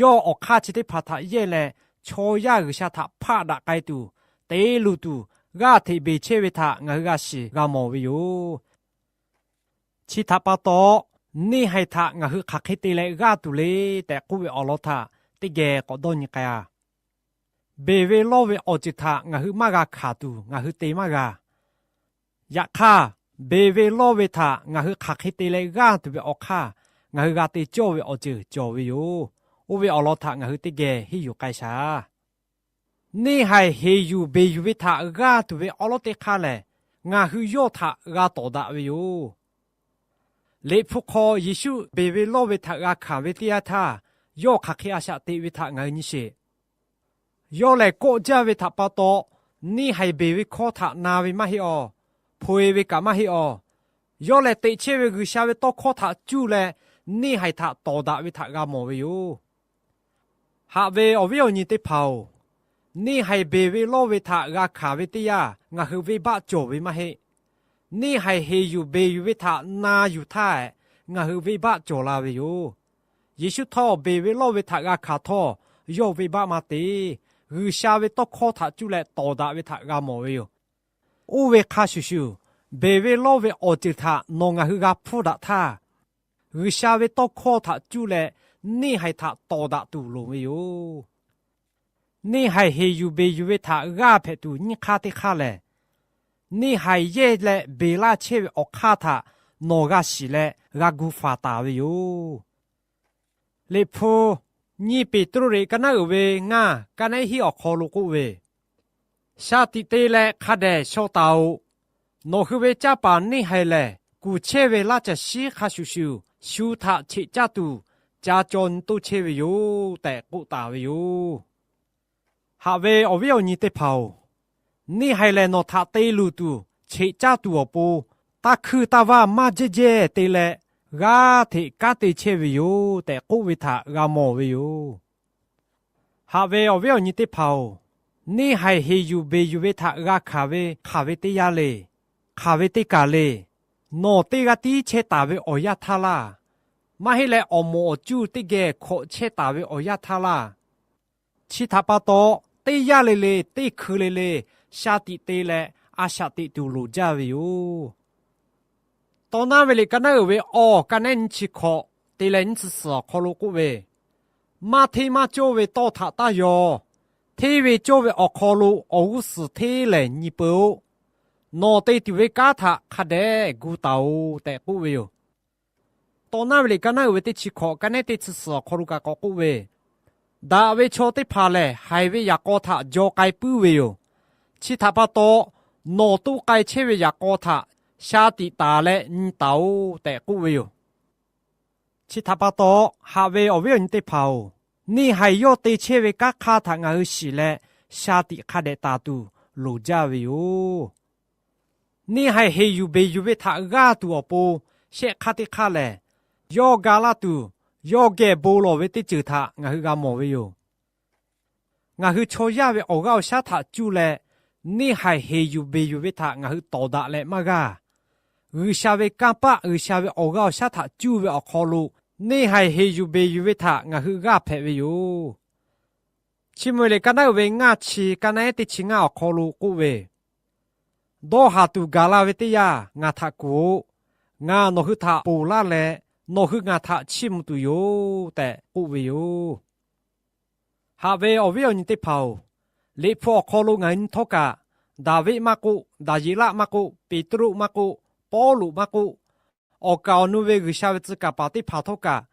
yawˇ awˬ hk'aˇ chi teˇ hpaˍ htaꞈ yehˇ leh, chaw yaˇ G'uiˬsha htaꞈ hpaˆ daꞈ k'ai tuˬ, te luˬ tuˬ, g'aˇ hteꞈ beˬ chehˇ ve htaꞈ ngaˬ hui g'a shiˍ g'a mawˬ ve yoˬ. Chi htaꞈ pa taw, neˇ haiˬ htaꞈ ngaˬ hui hk'aˬ hk'e te leh g'aˇ tuˬ le tehꞈ k'oˆ ve awˬ lawn htaꞈ teˇ geh k'awꞈ dawˇ nyi k'ai-a. Beˬ ve lawˇ ve awˬ ceuˬ htaꞈ ngaˬ hui maˇ g'a hkanˍ tuˬ ngaˬ hui te maˇ g'a. Yaꞈ hk'aˇ, beˬ ve lawˇ ve htaꞈ ngaˬ hui hk'aˬ hk'e te leh g'aˇ tuˬ ve awˬ hk'aˇ, ngaˬ hui g'a te cawˇ ve awˬ ceuˬ cawˬ ve yoˬ. Oˇ ve awˬ lawn htaꞈ ngaˬ hui teˇ geh henˇ yuˬ k'ai shaˍ. Neˇ haiˬ heˍ yuˬ beˬ yuˬ ve htaꞈ g'aˇ tuˬ ve awˉ lawˉ teˇ hk'aˇ lehˬ, ngaˬ hui yawˇ htaꞈ g'a tawˍ daꞈ ve yoˬ. Liꞈ hpu hk'aw Yeˍsuˆ beˬ ve lawˇ ve htaꞈ g'a hkanˍ ve teˇ yanˇ htaˇ, yawˇ hk'aˬ hk'e a shaꞈ teꞈ ve htaꞈ ngaˬ hui nyi sheˍ. Yawˇ lehˬ kawˆ jaˇ ve htaꞈ pa taw, neˇ haiˬ beˬ ve hkawˇ htaꞈ na ve maˇ heˆ awˬ, hpaw-e ve kaꞈ maˇ heˆ awˬ. Yawˇ lehˬ teꞈ chehˇ ve G'uiˬsha ve tawˇ hkawˇ htaꞈ cuˇ leh, neˇ haiˬ htaꞈ tawˍ daꞈ ve htaꞈ g'a mawˬ ve yoˬ. Haꞈ ve awˬ viˉ awˬ nyi teˇ hpaˍ-oˬ, neˇ haiˬ beˬ ve lawˇ ve htaꞈ g'a hkanˍ ve teˇ yanˇ ngaˬ hui venˇbaˆ cawˬ ve maˇ heˆ. Neˇ haiˬ heˍ yuˬ beˬ yuˬ ve htaꞈ na yuˬ htaˇ, ngaˬ hui venˇbaˆ cawˬ la ve yoˬ. Yeˍsuˆ htawˇ beˬ ve lawˇ ve htaꞈ g'a hkanˍ htawˇ, yawˇ venˇbaˆ maˇ te. G'uiˬsha ve tawˇ hkawˇ htaꞈ cuˇ leh tawˍ daꞈ ve htaꞈ g'a mawˬ ve yoˬ. Oˇ ve hk'a shuˍ shuˍ, beˬ ve lawˇ ve awˬ ceuˬ htaꞈ nawˬ ngaˬ hui g'a hpfuhˇ daꞈ htaˇ, G'uiˬsha ve tawˇ hkawˇ htaꞈ cuˇ leh neˇ haiˬ htaꞈ tawˍ daꞈ tuˬ loˍ ve yoˬ. Neˇ haiˬ heˍ yuˬ beˬ yuˬ ve htaꞈ g'aˇ hpehꞈ tuˬ nyiˇ hk'aˇ teˇ hk'aˇ lehˬ, neˇ haiˬ yehˇ leh beˬ laˇ chehˇ ve awˬ hk'aˇ htaꞈ nawˬ g'a shiˍ leh g'a gu faˍ taˍ ve yoˬ. Liꞈ hpu nyiˇ Peˍtruˆ liꞈ ka naˉ uiˍ ve ngaˇ ka naˉ hiˉ awˬ hk'aw lo k'oˆ ve, Shaˍ tiꞈ te leh hk'a dehꞈ shaw taˍ-oꞈ. Nawˬ hui ve canˇ paˍ neˇ haiˬ lehˬ, kuˬ chehˇ ve laˇ caˬ shiˉ hk'a shuˍ shuˍ, shu htaꞈ cheꞈ caˇ tuˬ ca caw nyi toˇ chehˇ ve yoˬ tehꞈ k'oˆ taˍ ve yoˬ. Haꞈ ve awˬ viˉ awˬ nyi teˇ hpaˍ-oˬ, neˇ haiˬ lehˬ nawˬ htaꞈ te luˬ tuˬ cheꞈ caˇ tuˬ awˬ pon, taˇ hkuiˇ taˇ vaˇ maˇ jehˇ jehˇ te leh, g'aˇ hteꞈ kanˉ te chehˇ ve yoˬ tehꞈ k'oˆ ve htaꞈ g'a mawˬ ve yoˬ. Haꞈ ve awˬ viˉ awˬ nyi teˇ hpaˍ-oˬ, neˇ haiˬ heˍ yuˬ beˬ yuˬ ve htaꞈ g'a hkanˍ ve hk'aˬ ve teˇ yanˇ le. Hk'aˬ ve teˇ kaˬ le. Nawˬ teˇ g'aˇ tiˉ chehˇ taˍ ve awˬ yanˇ htaˇ laˇ. Maˇ heˆ leh awˬ moˍ awˬ cuˇ teˇ geh hkawꞈ chehˇ taˍ ve awˬ yanˇ htaˇ laˇ. Chi htaꞈ pa taw, teˇ yanˇ le le teˇ hkui le le shaˍ tiꞈ te leh a shaꞈ teꞈ tuˬ loˍ jaˇ ve yoˬ. Tawˇ naˉ ve liꞈ ka naˉ uiˍ ve awˬ ka naˉ nyiˇ chi hkawꞈ te leh nyiˇ chi suhˍ awˬ hk'aw lo k'oˆ ve, Maˇ hteˇ maˇ cawˇ ve tawˇ htaꞈ taˇ yaw. Hteˇ ve cawˇ ve awˬ hk'aw lo awˬ g'uˇ suhˍ hteˇ lehˬ nyi peuˬ-oˆ. Nawˬ te tuˬ ve kanˉ htaꞈ hk'a dehꞈ gu taˍ-oꞈ tehꞈ k'oˆ ve yoˬ. Tawˇ naˉ ve liꞈ ka naˉ uiˍ ve teˇ chi hkawꞈ ka naˉ teˇ chi suhˍ awˬ hk'aw lo kaꞈ k'awꞈ k'oˆ ve, Daꞈ ve chaw teˇ hpaˍ lehˬ, haiˬ ve yaꞈ k'aw htaꞈ jaw k'ai puiˉ ve yoˬ. Chi htaꞈ pa taw, nawˬ toˇ k'ai chehˇ ve yaꞈ k'aw htaꞈ shaˍ tiꞈ taˍ leh nyi taˍ-oꞈ tehꞈ k'oˆ ve yoˬ. Chi htaꞈ pa taw, haꞈ ve awˬ viˉ awˬ nyi teˇ hpaˍ-oˬ, neˇ haiˬ yawˇ te chehˇ ve kanˉ hk'aˇ htaꞈ ngaˬ hui shiˍ leh, shaˍ tiꞈ hk'a dehꞈ taˍ tuˬ loˍ jaˇ ve yoˬ. Neˇ haiˬ heˍ yuˬ beˬ yuˬ ve htaꞈ g'aˇ tuˬ awˬ pon, shehˆ hk'aˇ teˇ hk'aˇ lehˬ, yawˇ ga laˇ tuˬ, yawˇ geh bon lawˬ ve teˇ ceuˬ htaꞈ ngaˬ hui g'a mawˬ ve yoˬ. Ngaˬ hui chaw yaˇ ve awˬ g'aˇ awˬ shaˉ htaꞈ cuˇ leh, neˇ haiˬ heˍ yuˬ beˬ yuˬ ve htaꞈ ngaˬ hui tawˍ daꞈ leh maˇ g'aˇ. G'uiˬsha ve kanˇ paˆ G'uiˬsha ve awˬ g'aˇ awˬ shaˉ htaꞈ cuˇ ve awˬ hk'aw lo, neˇ haiˬ heˍ yuˬ beˬ yuˬ ve htaꞈ ngaˬ hui g'aˇ hpehꞈ ve yoˬ. Chiˇ mvuh liꞈ ka naˉ uiˍ ve ngaˇ chi ka naˉ ehˉ teˇ chi ngaˇ awˬ hk'aw lo k'oˆ ve, Dawˇ haˍ tuˬ gaˬ la ve teˇ yanˇ ngaˬ htaꞈ kuˬ-oꞈ. Ngaˬ nawˬ hui htaꞈ ponˬ laˇ leh, nawˬ hui ngaˬ htaꞈ chiˇ mvuh tuˬ yoˬ tehꞈ k'oˆ ve yoˬ. Haꞈ ve awˬ viˉ awˬ nyi teˇ hpaˍ-oˬ, Liꞈ hpu awˬ hk'aw lo ngaˬ hui nyi htawˇ kaꞈ, Daˍviˆ maˇ k'oˆ, Daˍyeˍlaˆ maˇ k'oˆ, Peˍtruˆ maˇ k'oˆ, Pawˇluꞈ maˇ k'oˆ, awˬ kaˍ awˬ nu ve G'uiˬsha ve tcuh kaˍ paˍ teˇ hpaˍ htawˇ kaꞈ,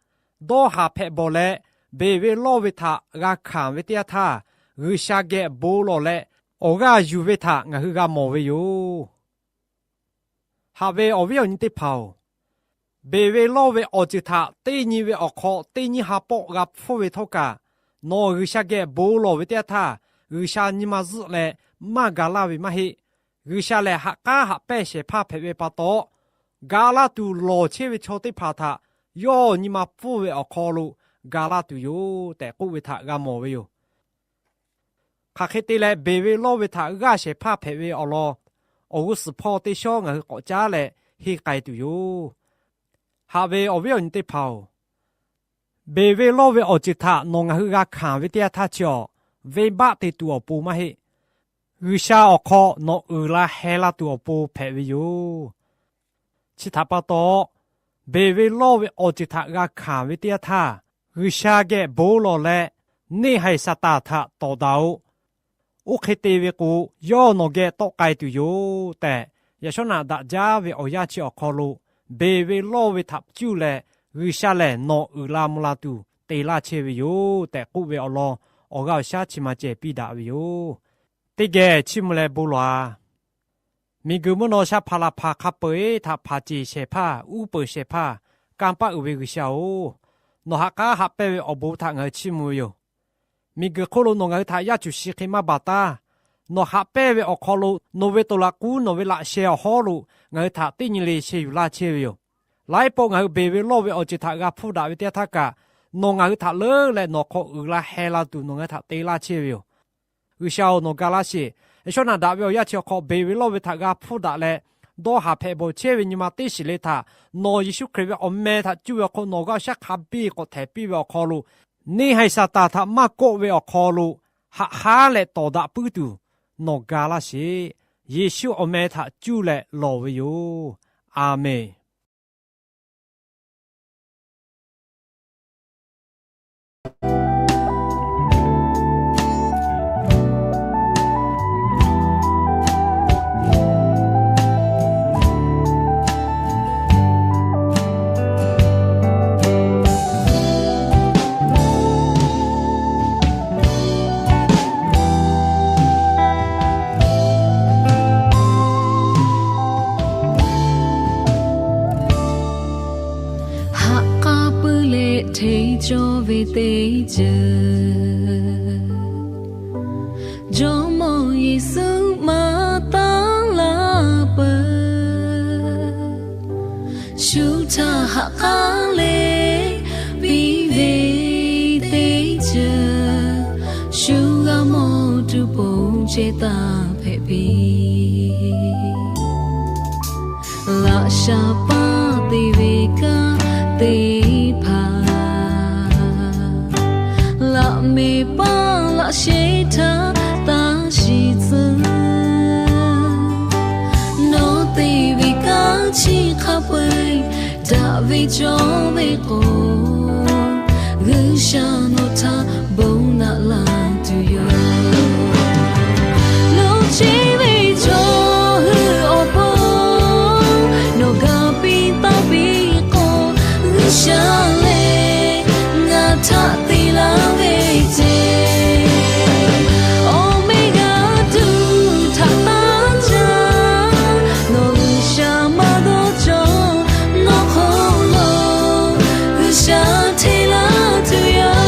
dawˇ haˍ hpehꞈ bawˬ leh, beˬ ve lawˇ ve htaꞈ g'a hkanˍ ve teˇ yanˇ htaˇ, G'uiˬsha geh bon lawˬ leh awˬ g'aˇ yuˬ ve htaꞈ ngaˬ hui g'a mawˬ ve yoˬ. Haꞈ ve awˬ viˉ awˬ nyi teˇ hpaˍ-oˬ, beˬ ve lawˇ ve awˬ ceuˬ htaꞈ teˇ nyi ve awˬ hk'aw teˇ nyiˇ ha pawˆ g'a hpfuhˇ ve htawˇ kaꞈ, nawˬ G'uiˬsha geh bon lawˬ ve teˇ yanˇ htaˇ, G'uiˬsha nyi ma zuhˆ leh maˇ ga laˇ ve maˇ heˆ. G'uiˬsha lehˬ haꞈ k'aˉ haꞈ pehnˇ shehˍ hpaˇ hpehꞈ ve pa taw, ga laˇ tuˬ lawˬ chehˇ ve chaw teˇ hpaˍ htaꞈ yawˇ nyi ma pfuhˇ ve awˬ hk'aw lo ga laˇ tuˬ yoˬ tehꞈ k'oˆ ve htaꞈ g'a mawˬ ve yoˬ. Hk'aˬ hk'e te leh, beˬ ve lawˇ ve htaꞈ g'aˇ shehˍ hpaˇ hpehꞈ ve awˬ lawn, awˬ g'uˇ suhˍ hpawˇ teˇ shawˉ ngaˬ hui k'awꞈ caˉ leh henˇ k'ai tuˬ yoˬ. Haꞈ ve awˬ viˉ awˬ nyi teˇ hpaˍ-oˬ, beˬ ve lawˇ ve awˬ ceuˬ htaꞈ nawˬ ngaˬ hui g'a hkanˍ ve teˇ yanˇ htaˇ chi awˬ, venˇbaˆ te tuˬ awˬ pon maˇ heˆ. G'uiˬsha awˬ hk'aw nawˬ uiˍ la heh la tuˬ awˬ pon hpehꞈ ve yoˬ. Chi htaꞈ pa taw, beˬ ve lawˇ ve awˬ ceuˬ htaꞈ g'a hkanˍ ve teˇ yanˇ htaˇ, G'uiˬsha geh bon lawˬ leh, neˇ haiˬ Saˍtanˍ htaꞈ tawˍ daꞈ-oꞈ. Oˇ hk'e te ve k'o, yawˇ nawˬ geh tawˆ k'ai tuˬ yoˬ tehꞈ, yaꞈ shawˉ naꞈ daꞈ jaˇ ve awˬ yanˇ chi awˬ hk'aw lo, beˬ ve lawˇ ve htaꞈ cuˇ leh, G'uiˬsha lehˬ nawˬ uiˍ la mvuh la tuˬ te laˇ chehˇ ve yoˬ tehꞈ k'oˆ ve awˬ lawn, awˬ g'aˇ awˬ shaˉ chi ma cehˬ piˇ daꞈ ve yoˬ. Teˇ geh chiˇ mvuh leh bon lawˬ-a. Miˬguiˬ mvuhˇ naw sha hpaˍ laˬ hpaˍ hk'a peu-eˬ htaꞈ hpanˍ ceˬ shehˍ hpaˇ, uˉ peunˍ shehˍ hpaˇ, kanˇ paˆ uiˍ ve G'uiˬsha-oˬ, nawˬ ha k'aˉ haꞈ pehnˇ ve awˬ bon htaꞈ ngaˬ hui chiˇ mvuh ve yoˬ. Miˬguiˬ hk'oˆ lo nawˬ ngaˬ hui htaꞈ yaˇ cuˬ shi hk'e maˇ baˬ taˉ. Nawˬ haꞈ pehnˇ ve awˬ hk'aw lo nawˬ ve toˬ laꞈ k'uˉ nawˬ ve laꞈ sheh awˬ hawˉ lo ngaˬ hui htaꞈ teˇ nyi le sheh yuˬ laˇ chehˇ ve yoˬ. Laiˉ pawˆ ngaˬ hui beˬ ve lawˇ ve awˬ ceuˬ htaꞈ g'a hpfuhˇ daꞈ ve teˇ yanˇ htaˇ kaꞈ, nawˬ ngaˬ hui htaꞈ leuˉ leh nawˬ hk'aw uiˍ la heh la tuˬ nawˬ ngaˬ hui htaꞈ te laˇ chehˇ ve yoˬ. G'uiˬsha-oˬ, nawˬ ga laˇ sheˍ. Yaꞈ shawˉ naꞈ daꞈ ve awˬ yanˇ chi awˬ hk'aw beˬ ve lawˇ ve htaꞈ g'a hpfuhˇ daꞈ leh, dawˇ haˍ hpehꞈ bawˬ chehˇ ve nyi ma teˇ shiˍ le htaꞈ, nawˬ Yeˍsuˆ Hkriꞈ ve awˬ meh htaꞈ cuˇ ve awˬ hk'aw nawˬ g'a shaˉ hk'a biˇ k'awꞈ htehˍ piˇ ve awˬ hk'aw lo, neˇ haiˬ Saˍtanˍ htaꞈ maˇ kawˆ ve awˬ hk'aw lo haꞈ haˉ leh tawˍ daꞈ puiˉ tuˬ nawˬ ga laˇ sheˍ. Yeˍsuˆ awˬ meh htaꞈ cuˇ leh lawˬ ve yoˬ. A menˬ. Ha k'a puiˉ leh hteˇ cawˇ ve teˇ ceuˬ, Jawˇmawˇ Yeˍsuˆ maˇ taˉ laˇ peuˬ. Shu htaˇ ha k'a leh piˇ ve teˇ ceuˬ, shu g'a mawˬ tuˬ ponˬ ceh taˇ hpehꞈ piˇ. Laꞈ sha paˇ te ve kanˉ teˇ hpaˍ, laꞈ mehˍ paˇ laꞈ sheh htaˇ taˇ shiˍ tcuh. Nawˬ te ve kanˉ chi hk'a peu-eˬ daꞈ ve cawˇ ve k'o, G'uiˬsha nawˬ htaꞈ bon naꞈ la tuˬ yoˬ. Lo cheˇ ve chaw hui awˬ pon nawˬ ga piˇ taˍ piˇ k'o, G'uiˬsha lehˬ ngaˬ htaꞈ te laˇ ve ceˇ. Awˬ meh g'a tuˬ htaꞈ taˇ caˇ, nawˬ G'uiˬsha maˇ dawˇ cawˬ, nawˬ hk'aw lo G'uiˬsha hteˇ laˇ tuˬ yoˬ.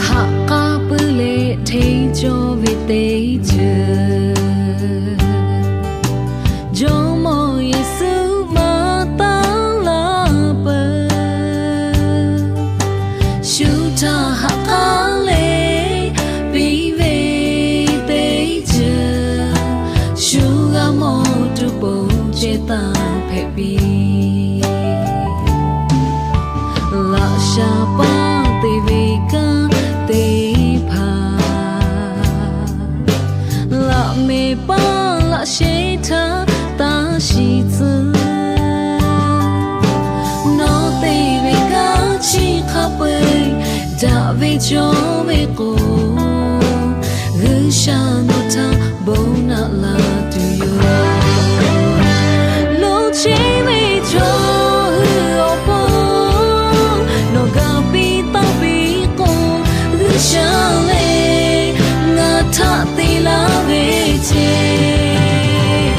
Ha k'a puiˉ leh hteˇ cawˇ ve teˇ ceuˬ, Jawˇmawˇ Yeˍsuˆ maˇ taˉ laˇ peuˬ. Shu htaˇ ha k'a leh piˇ ve teˇ ceuˬ, shu g'a mawˬ tuˬ ponˬ ceh taˇ hpehꞈ piˇ. Laꞈ sha paˇ te ve kanˉ teˇ hpaˍ, laꞈ mehˍ paˇ laꞈ sheh htaˇ taˇ shiˍ tcuh. Nawˬ te ve kanˉ chi hk'a peu-eˬ daꞈ ve cawˇ ve k'o, G'uiˬsha nawˬ htaꞈ bon naꞈ la tuˬ yoˬ. Lo cheˇ ve chaw hui awˬ pon nawˬ ga piˇ taˍ piˇ k'o, G'uiˬsha lehˬ ngaˬ htaꞈ te laˇ ve ceˇ.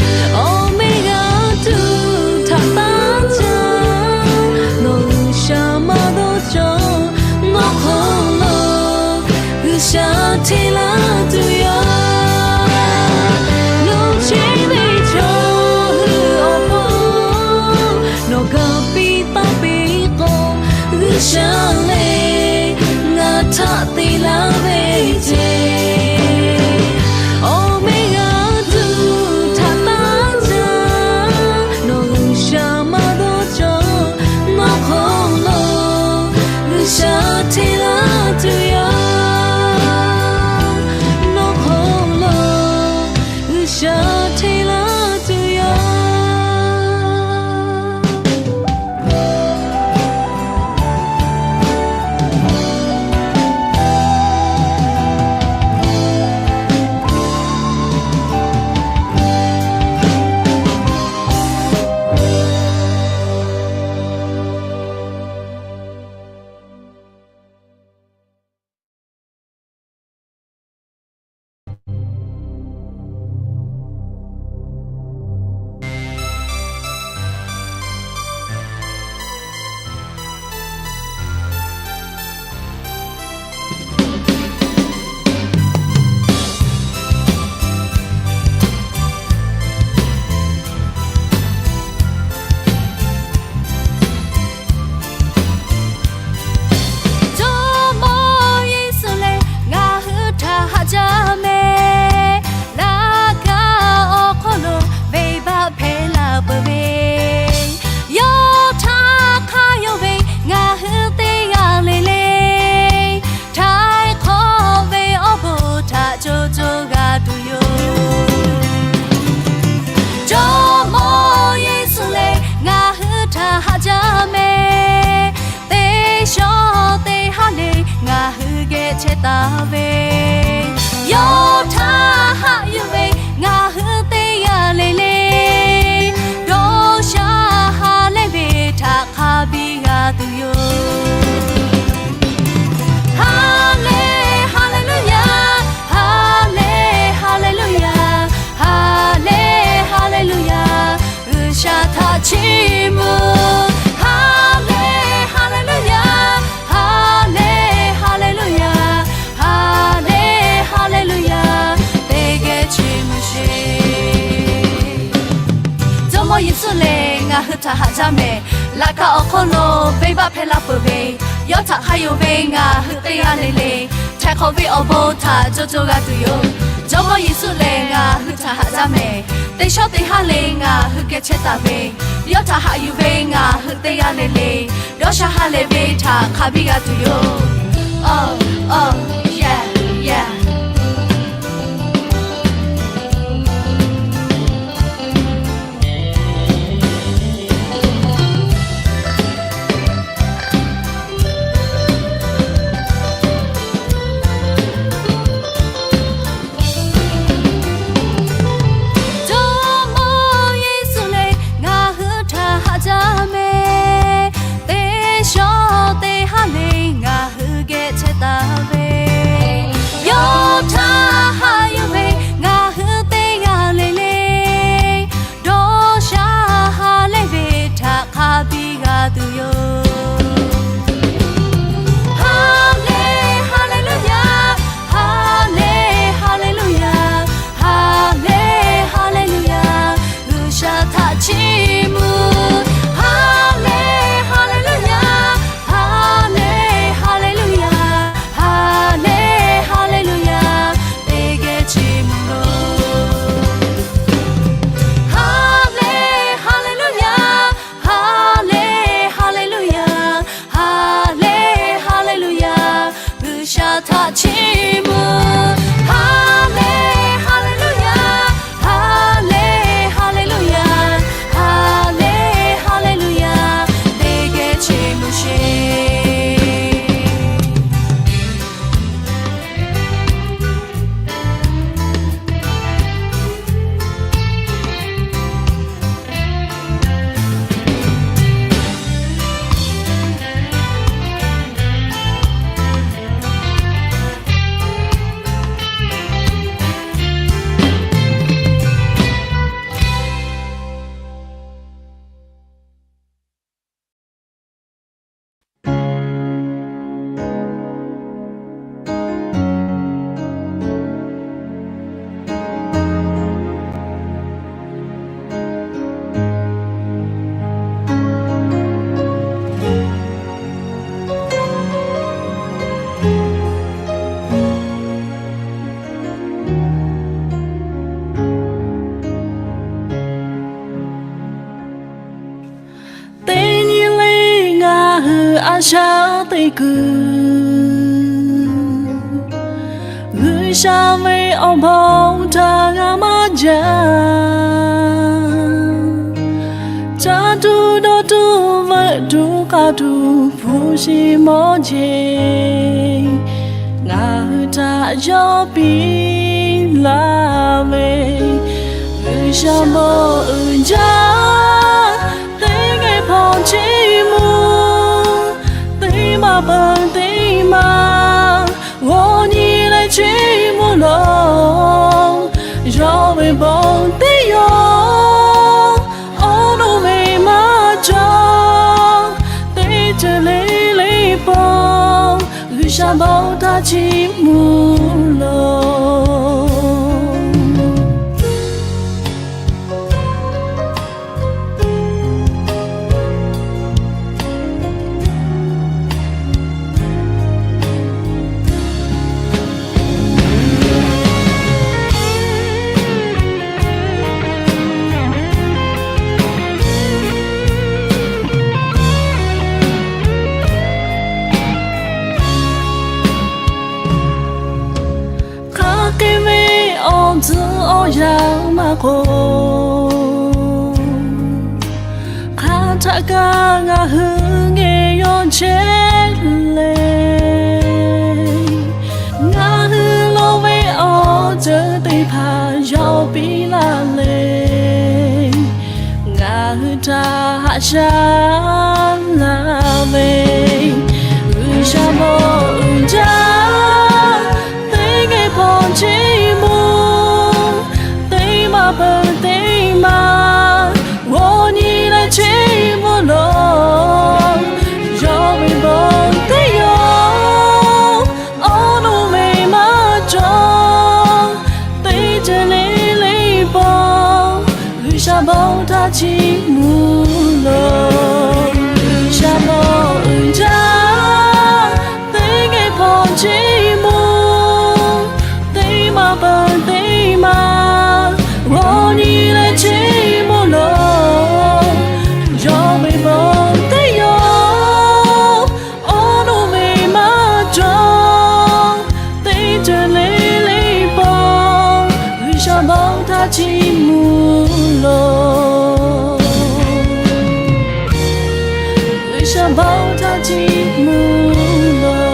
Awˬ meh g'a tuˬ htaꞈ taˇ caˇ, nawˬ G'uiˬsha maˇ dawˇ cawˬ, nawˬ hk'aw lo G'uiˬsha hteˇ laˇ tuˬ yoˬ. Lo cheˇ ve chaw hui awˬ pon nawˬ ga piˇ taˍ piˇ k'o, G'uiˬsha lehˬ ngaˬ htaꞈ te laˇ ve ceˇ. Awˬ meh g'a tuˬ htaꞈ taˇ caˇ, nawˬ G'uiˬsha maˇ dawˇ cawˬ, nawˬ hk'aw lo G'uiˬsha hteˇ laˇ tuˬ yoˬ. Nawˬ hk'aw lo G'uiˬsha hteˇ laˇ tuˬ yoˬ. chehˇ taˍ ve, yawˇ htaꞈ haꞈ yuˬ ve ngaˬ hui teˇ g'aˇ le le, dawˇ sha ha lehˬ ve htaꞈ hk'a biˇ g'a tuˬ yoˬ. Ha le, Haˍleˍluˆyaˍ, ha le, Haˍleˍluˆyaˍ, ha le, Haˍleˍluˆyaˍ, G'uiˬsha htaꞈ chiˇ mvuh. Ha le, Haˍleˍluˆyaˍ, ha le, Haˍleˍluˆyaˍ, ha le, Haˍleˍluˆyaˍ, teˇ geh chiˇ mvuh sheˍ. Jawˇmawˇ Yeˍsuˆ lehˬ ngaˬ hui htaꞈ haꞈ jaˇ mehˍ. Laꞈ ka awˬ hk'oˆ lo venˇbaˆ hpehˇ laˇ peuˬ ve, yawˇ htaꞈ hk'a yonˍ ve ngaˬ hui teˇ g'aˇ le le, htaiˍ hk'awꞈ ve awˬ bon htaꞈ co co g'a tuˬ yoˬ. Jawˇmawˇ Yeˍsuˆ lehˬ ngaˬ hui htaꞈ haꞈ jaˇ mehˍ. Teˇ shawˉ teˇ haˉ le ngaˬ hui geh chehˇ taˍ ve, yawˇ htaꞈ haꞈ yuˬ ve ngaˬ hui teˇ g'aˇ le le, dawˇ sha ha lehˬ ve htaꞈ hk'a biˇ g'a tuˬ yoˬ. Awˬ, awˬ, yaˇ, yaˇ. Jawˇmawˇ Yeˍsuˆ lehˬ ngaˬ hui htaꞈ haꞈ jaˇ mehˍ. Teˇ shawˉ teˇ haˉ le ngaˬ hui geh chehˇ taˍ ve, yawˇ htaꞈ haꞈ yuˬ ve ngaˬ hui teˇ g'aˇ le le, dawˇ sha ha lehˬ ve htaꞈ hk'a biˇ g'a tuˬ yoˬ. Ha le, Haˍleˍluˆyaˍ, ha le, Haˍleˍluˆyaˍ, ha le, Haˍleˍluˆyaˍ, G'uiˬsha htaꞈ chiˇ mvuh. Ha le, Haˍleˍluˆyaˍ, ha le, Haˍleˍluˆyaˍ, ha le, Haˍleˍluˆyaˍ, teˇ geh chiˇ mvuh loˬ. Ha le, Haˍleˍluˆyaˍ, ha le, Haˍleˍluˆyaˍ, ha le, Haˍleˍluˆyaˍ, G'uiˬsha htaꞈ chiˇ mvuh. Ha le, Haˍleˍluˆyaˍ, ha le, Haˍleˍluˆyaˍ, ha le, Haˍleˍluˆyaˍ, teˇ geh chiˇ mvuh sheˍ. Teˇ nyi le ngaˬ hui a shaꞈ teꞈ kuiˬ, G'uiˬsha ve awˬ bon htaꞈ g'a maˇ jaˇ. Caˇ tuˬ dawˇ tuˬ veuꞈ tuˬ k'aˇ tuˬ hpu shi mawˇ jeˬ, ngaˬ hui htaꞈ yawˇ piˇ laˇ ve, G'uiˬsha bon uiˍ jaˇ. Teˇ geh hpawˇ chiˇ mvuh, teˇ maˬ peuˬ teˇ maˬ g'aw nyi leh chiˇ mvuh loˬ. Yawˇ ve bon teˇ yawˇ awˬ nuˇ ve maˇ cawˬ. Teˇ ceuˬ le le pon G'uiˬsha bon htaꞈ chiˇ mvuh loˬ. Hk'aˬ hk'e ve awˬ tcuhˉ awˬ yanˇ maˇ k'oˆ, hk'aˬ htaꞈ kaꞈ ngaˬ hui geh yawˇ chehˇ leh, hpaˇ yawˇ piˇ laˇ le. Ngaˬ hui htaꞈ haꞈ shaˉ laˇ ve G'uiˬsha mawˇ uiˍ jaˇ, teˇ geh hpawˇ cheˇ mvuh, teˇ maˬ peuˬ teˇ maˬ g'aw nyi leh cheˇ mvuh laˬ. Yawˇ ve bon teˇ yanˇ, awˬ nuˇ ve maˇ cawˬ, teˇ ceuˬ le le paw, G'uiˬsha bon htaꞈ chiˇ mvuh laˬ. G'uiˬsha mawˇ uiˍ jaˇ, teˇ geh hpawˇ cheˇ mvuh, teˇ maˬ peuˬ teˇ maˬ g'aw nyi leh cheˇ mvuh laˬ. Yawˇ ve bon teˇ yanˇ, awˬ nuˇ ve maˇ cawˬ, teˇ ceuˬ le le paw, G'uiˬsha bon htaꞈ chiˇ mvuh laˬ. G'uiˬsha bon htaꞈ chiˇ mvuh laˬ.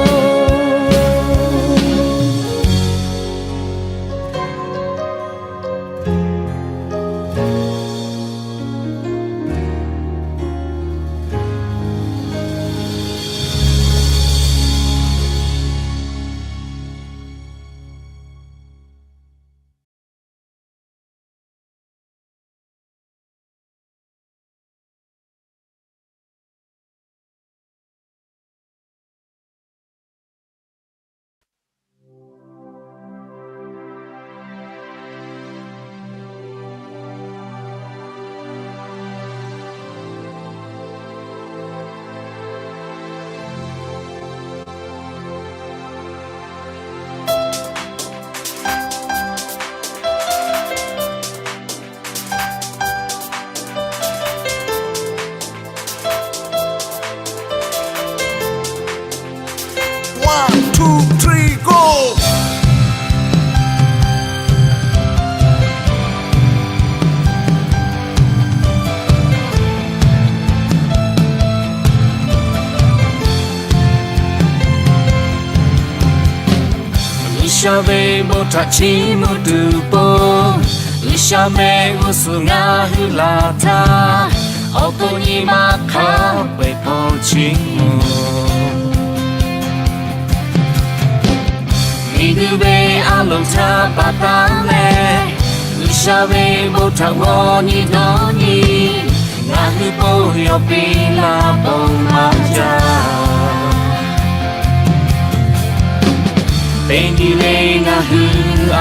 One, two, three, go! G'uiˬsha ve bon htaꞈ chiˇ mvuh tuˬ pon, G'uiˬsha mehˆ g'uˇ suhˍ ngaˬ hui laˬ htaˇ, awˬ to nyi ma hk'a peu-eˬ hpawˇ chiˇ mvuh. Miˬguiˬ ve a loˍ htaꞈ pa taw leh, G'uiˬsha ve bon htaꞈ g'aw nyi dawˇ nyi, ngaˬ hui bon yawˇ piˇ laˇ bon maˇ jaˇ. Teˇ nyi le ngaˬ hui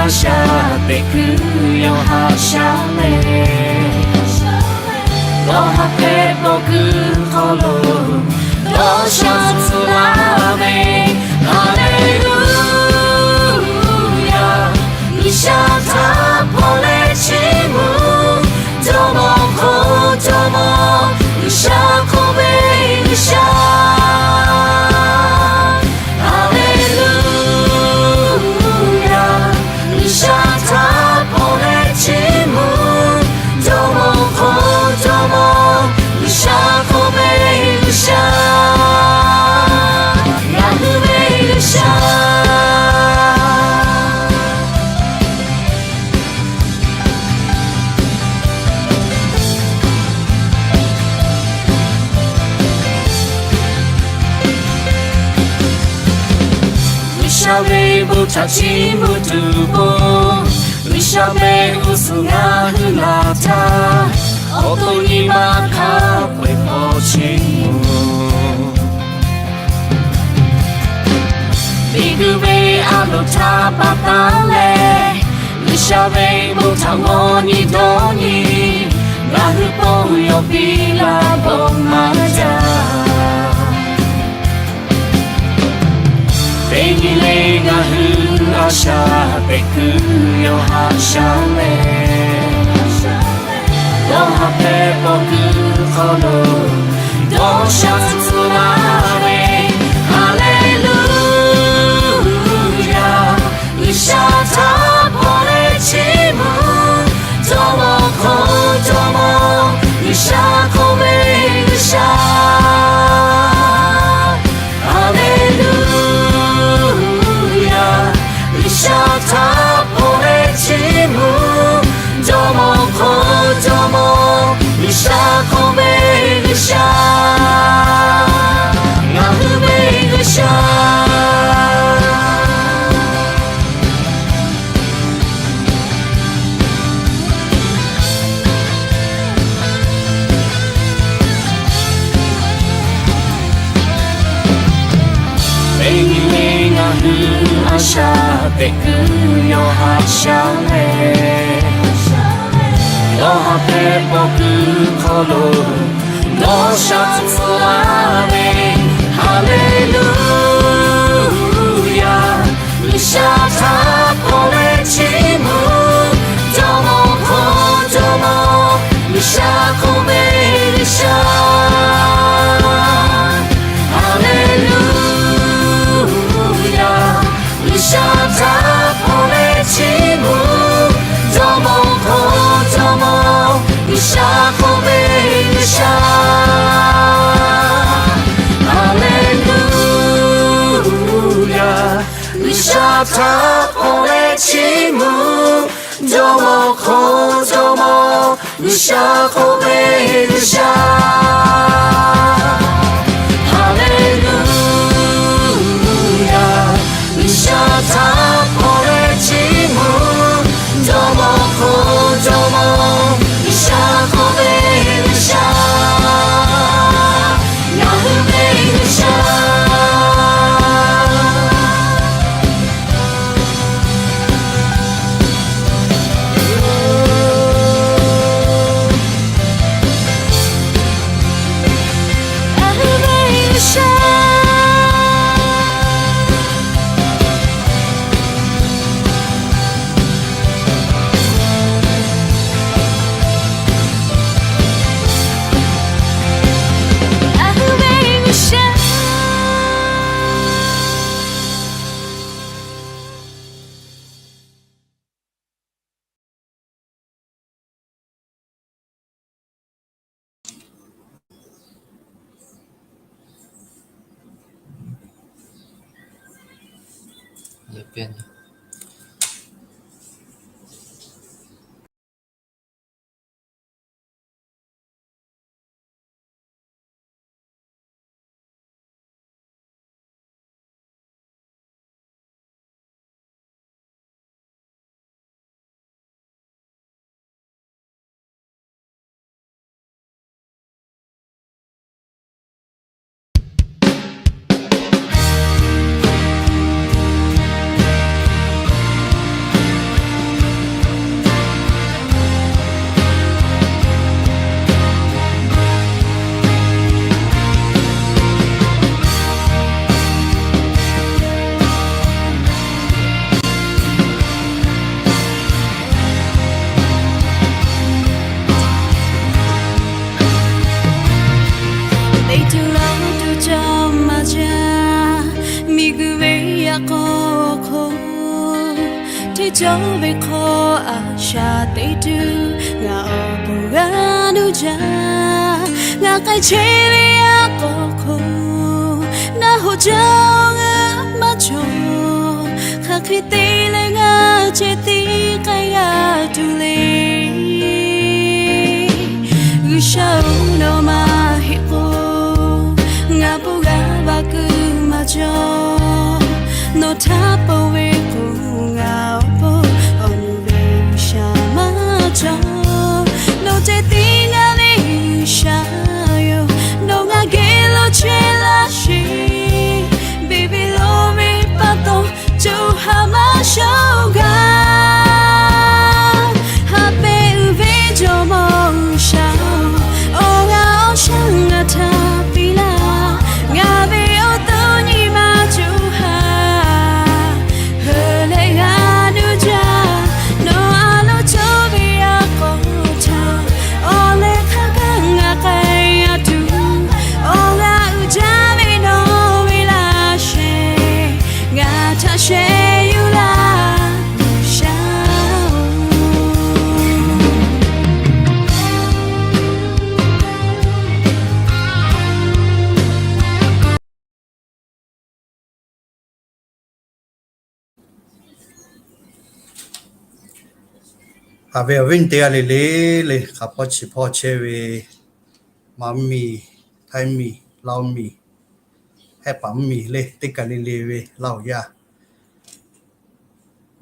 a shaꞈ teꞈ kuiˬ yawˇ haꞈ shaˉ leh, dawˇ haˍ hpehꞈ paw kuiˬ hk'aw lo dawˇ sha tcuh laˇ ve. Haˍleˍluˇyaˬ. G'uiˬsha htaꞈ hpawˇ leh chiˇ mvuh, jawˇmawˇ hk'oˆ jawˇmawˇ, G'uiˬsha hk'oˆ ve G'uiˬsha. Haˍleˍluˇyaˬ. G'uiˬsha htaꞈ hpawˇ leh chiˇ mvuh, jawˇmawˇ hk'oˆ jawˇmawˇ, G'uiˬsha hk'oˆ ve G'uiˬsha, ngaˬ hui ve G'uiˬsha. G'uiˬsha ve bon htaꞈ chiˇ mvuh tuˬ pon, G'uiˬsha mehˆ g'uˇ suhˍ ngaˬ hui laˬ htaˇ, awˬ to nyi ma hk'a peu-eˬ hpawˇ chiˇ mvuh. Miˬguiˬ ve a loˍ htaꞈ pa taw leh, G'uiˬsha ve bon htaꞈ g'aw nyi dawˇ nyi, ngaˬ hui bon yawˇ piˇ laˇ bon maˇ jaˇ. Teˇ nyi le ngaˬ hui a shaꞈ teꞈ kuiˬ yawˇ haꞈ shaˉ leh, dawˇ haˍ hpehꞈ paw kuiˬ hk'aw lo dawˇ sha tcuh laˇ ve. Haˍleˍluˇyaˬ. G'uiˬsha htaꞈ hpawˇ leh chiˇ mvuh, jawˇmawˇ hk'oˆ jawˇmawˇ, G'uiˬsha hk'oˆ ve G'uiˬsha. Haˍleˍluˇyaˬ. G'uiˬsha htaꞈ hpawˇ leh chiˇ Kuˬ a shaꞈ teꞈ kuiˬ yawˇ haꞈ shaˉ leh, dawˇ haˍ hpehꞈ pawˆ kuiˬ hk'aw lo dawˇ sha tuˬ hpfuhˆ laˇ ve, Haˍleˍluˇyaˬ. G'uiˬsha htaꞈ hpaw leh chiˇ mvuh, jawˇmawˇ hk'aw jawˇmawˇ, G'uiˬsha hk'oˆ ve G'uiˬsha. Haˍleˍluˇyaˬ. G'uiˬsha htaꞈ hpaw leh chiˇ mvuh, jawˇmawˇ hk'aw jawˇmawˇ, G'uiˬsha hk'oˆ ve G'uiˬsha. Haˍleˍluˇyaˬ. G'uiˬsha htaꞈ hpaw leh chiˇ mvuh, jawˇmawˇ hk'aw jawˇmawˇ, G'uiˬsha hk'oˆ ve G'uiˬsha. Haˍleˍluˇyaˬ. G'uiˬsha htaꞈ hpaw leh chiˇ mvuh, jawˇmawˇ hk'aw jawˇmawˇ, G'uiˬsha hk'oˆ ve G'uiˬsha. Ngaˬ hui ve G'uiˬsha. Teˇ tuˬ laˇ tuˬ ca maˇ jaˇ, miˬguiˬ ve yaꞈ k'aw hk'oˆ, hteˇ cawˇ ve hk'aw a shaꞈ teˇ tuˬ ngaˬ awˬ pon g'a nuˇ jaˇ. Ngaˬ k'ai chehˇ ve yaꞈ k'aw hk'oˆ, ngaˬ hoꞈ jaˇ ngaˬ maˇ cawˬ. Hk'aˬ hk'e te leh ngaˬ ceh tiˉ k'ai g'a tuˬ le. G'uiˬsha-oˬ, nawˬ maˇ heˆ k'o, ngaˬ pon g'a va kuiˬ maˇ cawˬ. Nawˬ htaꞈ pon ve k'o, ngaˬ awˬ pon awˬ nu ve G'uiˬsha maˇ cawˬ. Nawˬ ceh tiˉ ngaˬ ve G'uiˬsha yoˬ. Nawˬ ngaˬ geh lo chehˇ laˇ sheˍ. Beˬ beˬ lo ve pa taw, co ha maˇ shawˍ gaˇ. Ha pehꞈ uiˍ ve Jawˇmawˇ G'uiˬsha-oˬ, awˬ g'aˇ awˬ shaˉ ngaˬ htaꞈ piˇ laˇ. Ngaˬ ve awˬ to nyi ma co ha heuˬ leh g'a nuˇ jaˇ. Nawˬ a loˍ cawˇ ve yaꞈ k'aw htaꞈ awˬ leh hk'a gaˇ ngaˬ k'ai a tuˬ, awˬ g'aˇ uiˍ jaˇ ve nawˬ ve laˇ shehˍ, ngaˬ htaꞈ sheh yuˬ laˇ, G'uiˬsha-oˬ. Haꞈ ve awˬ viˉ teˇ g'aˇ le le le, hk'a hpawˇ chi hpawˇ chehˇ ve Manˇ miˬ, Htaiˇ miˬ, Laˇ huˍ miˬ, Hehˆ paˍ mvuhˇ miˬ le, teˇ kaˬ le le ve Laˇ huˍ yaˇ,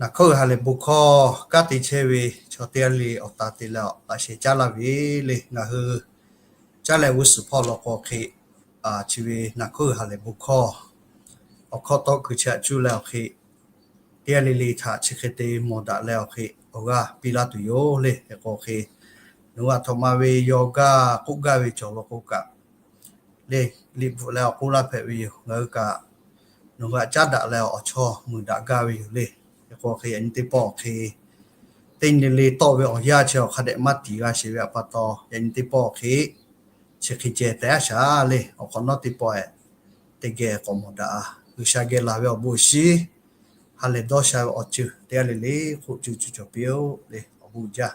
naˬ hkawˇ g'uiˬ ha lehˬ bon hkawˇ kanˉ te chehˇ ve chaw teˇ g'aˇ le awˬ ta te leh laꞈ laꞈ sheh caˉ laˇ ve le. Ngaˬ hui caˉ leh g'uˇ suhˍ hpawˇ law k'o hk'e, chi ve naˬ hkawˇ g'uiˬ ha lehˬ bon hkawˇ awˬ hkawˇ tawˇ kuiˬ chi htaꞈ cuˇ leh awˬ hk'e, teˇ g'aˇ le le htaꞈ chi hk'e te mawˬ daꞈ leh awˬ hk'e awˬ g'aˇ piˇ laˇ tuˬ yoˬ le. Hk'e k'o hk'e, nawˬ hui a htoꞈ ma ve yawˇ gaˇ k'oˆ gaˇ ve cawˬ law k'o kaꞈ le, liꞈ bvuhꞈ leh awˬ k'oˆ laˇ hpehꞈ ve yoˬ. Ngaˬ hui kaꞈ nawˬ hui htaꞈ caˉ daꞈ leh awˬ chawˇ mui daꞈ gaˇ ve yoˬ le. Hk'e k'o hk'e, yaꞈ nyi teˇ pawˆ awˬ hk'e teˇ nyi le le tawˆ ve awˬ yanˇ chi awˬ hk'a dehꞈ maˇ tiˍ g'a sheˍ ve pa taw, yaꞈ nyi teˇ pawˆ awˬ hk'e chi hk'e ceh teh aˉ shaˍ le. Awˬ hk'awꞈ nawˉ teˇ pawˆ ehˍ, teˇ geh k'awꞈ mawˬ daꞈ, G'uiˬsha geh laˬ ve awˬ bon awˬ shinˉ, ha lehˬ dawˇ sha ve awˬ ceuˬ teˇ g'aˇ le le hk'oˆ cuˇ cuˇ cawˬ piˇ-oˆ le. Awˬ bon uiˍ jaˇ.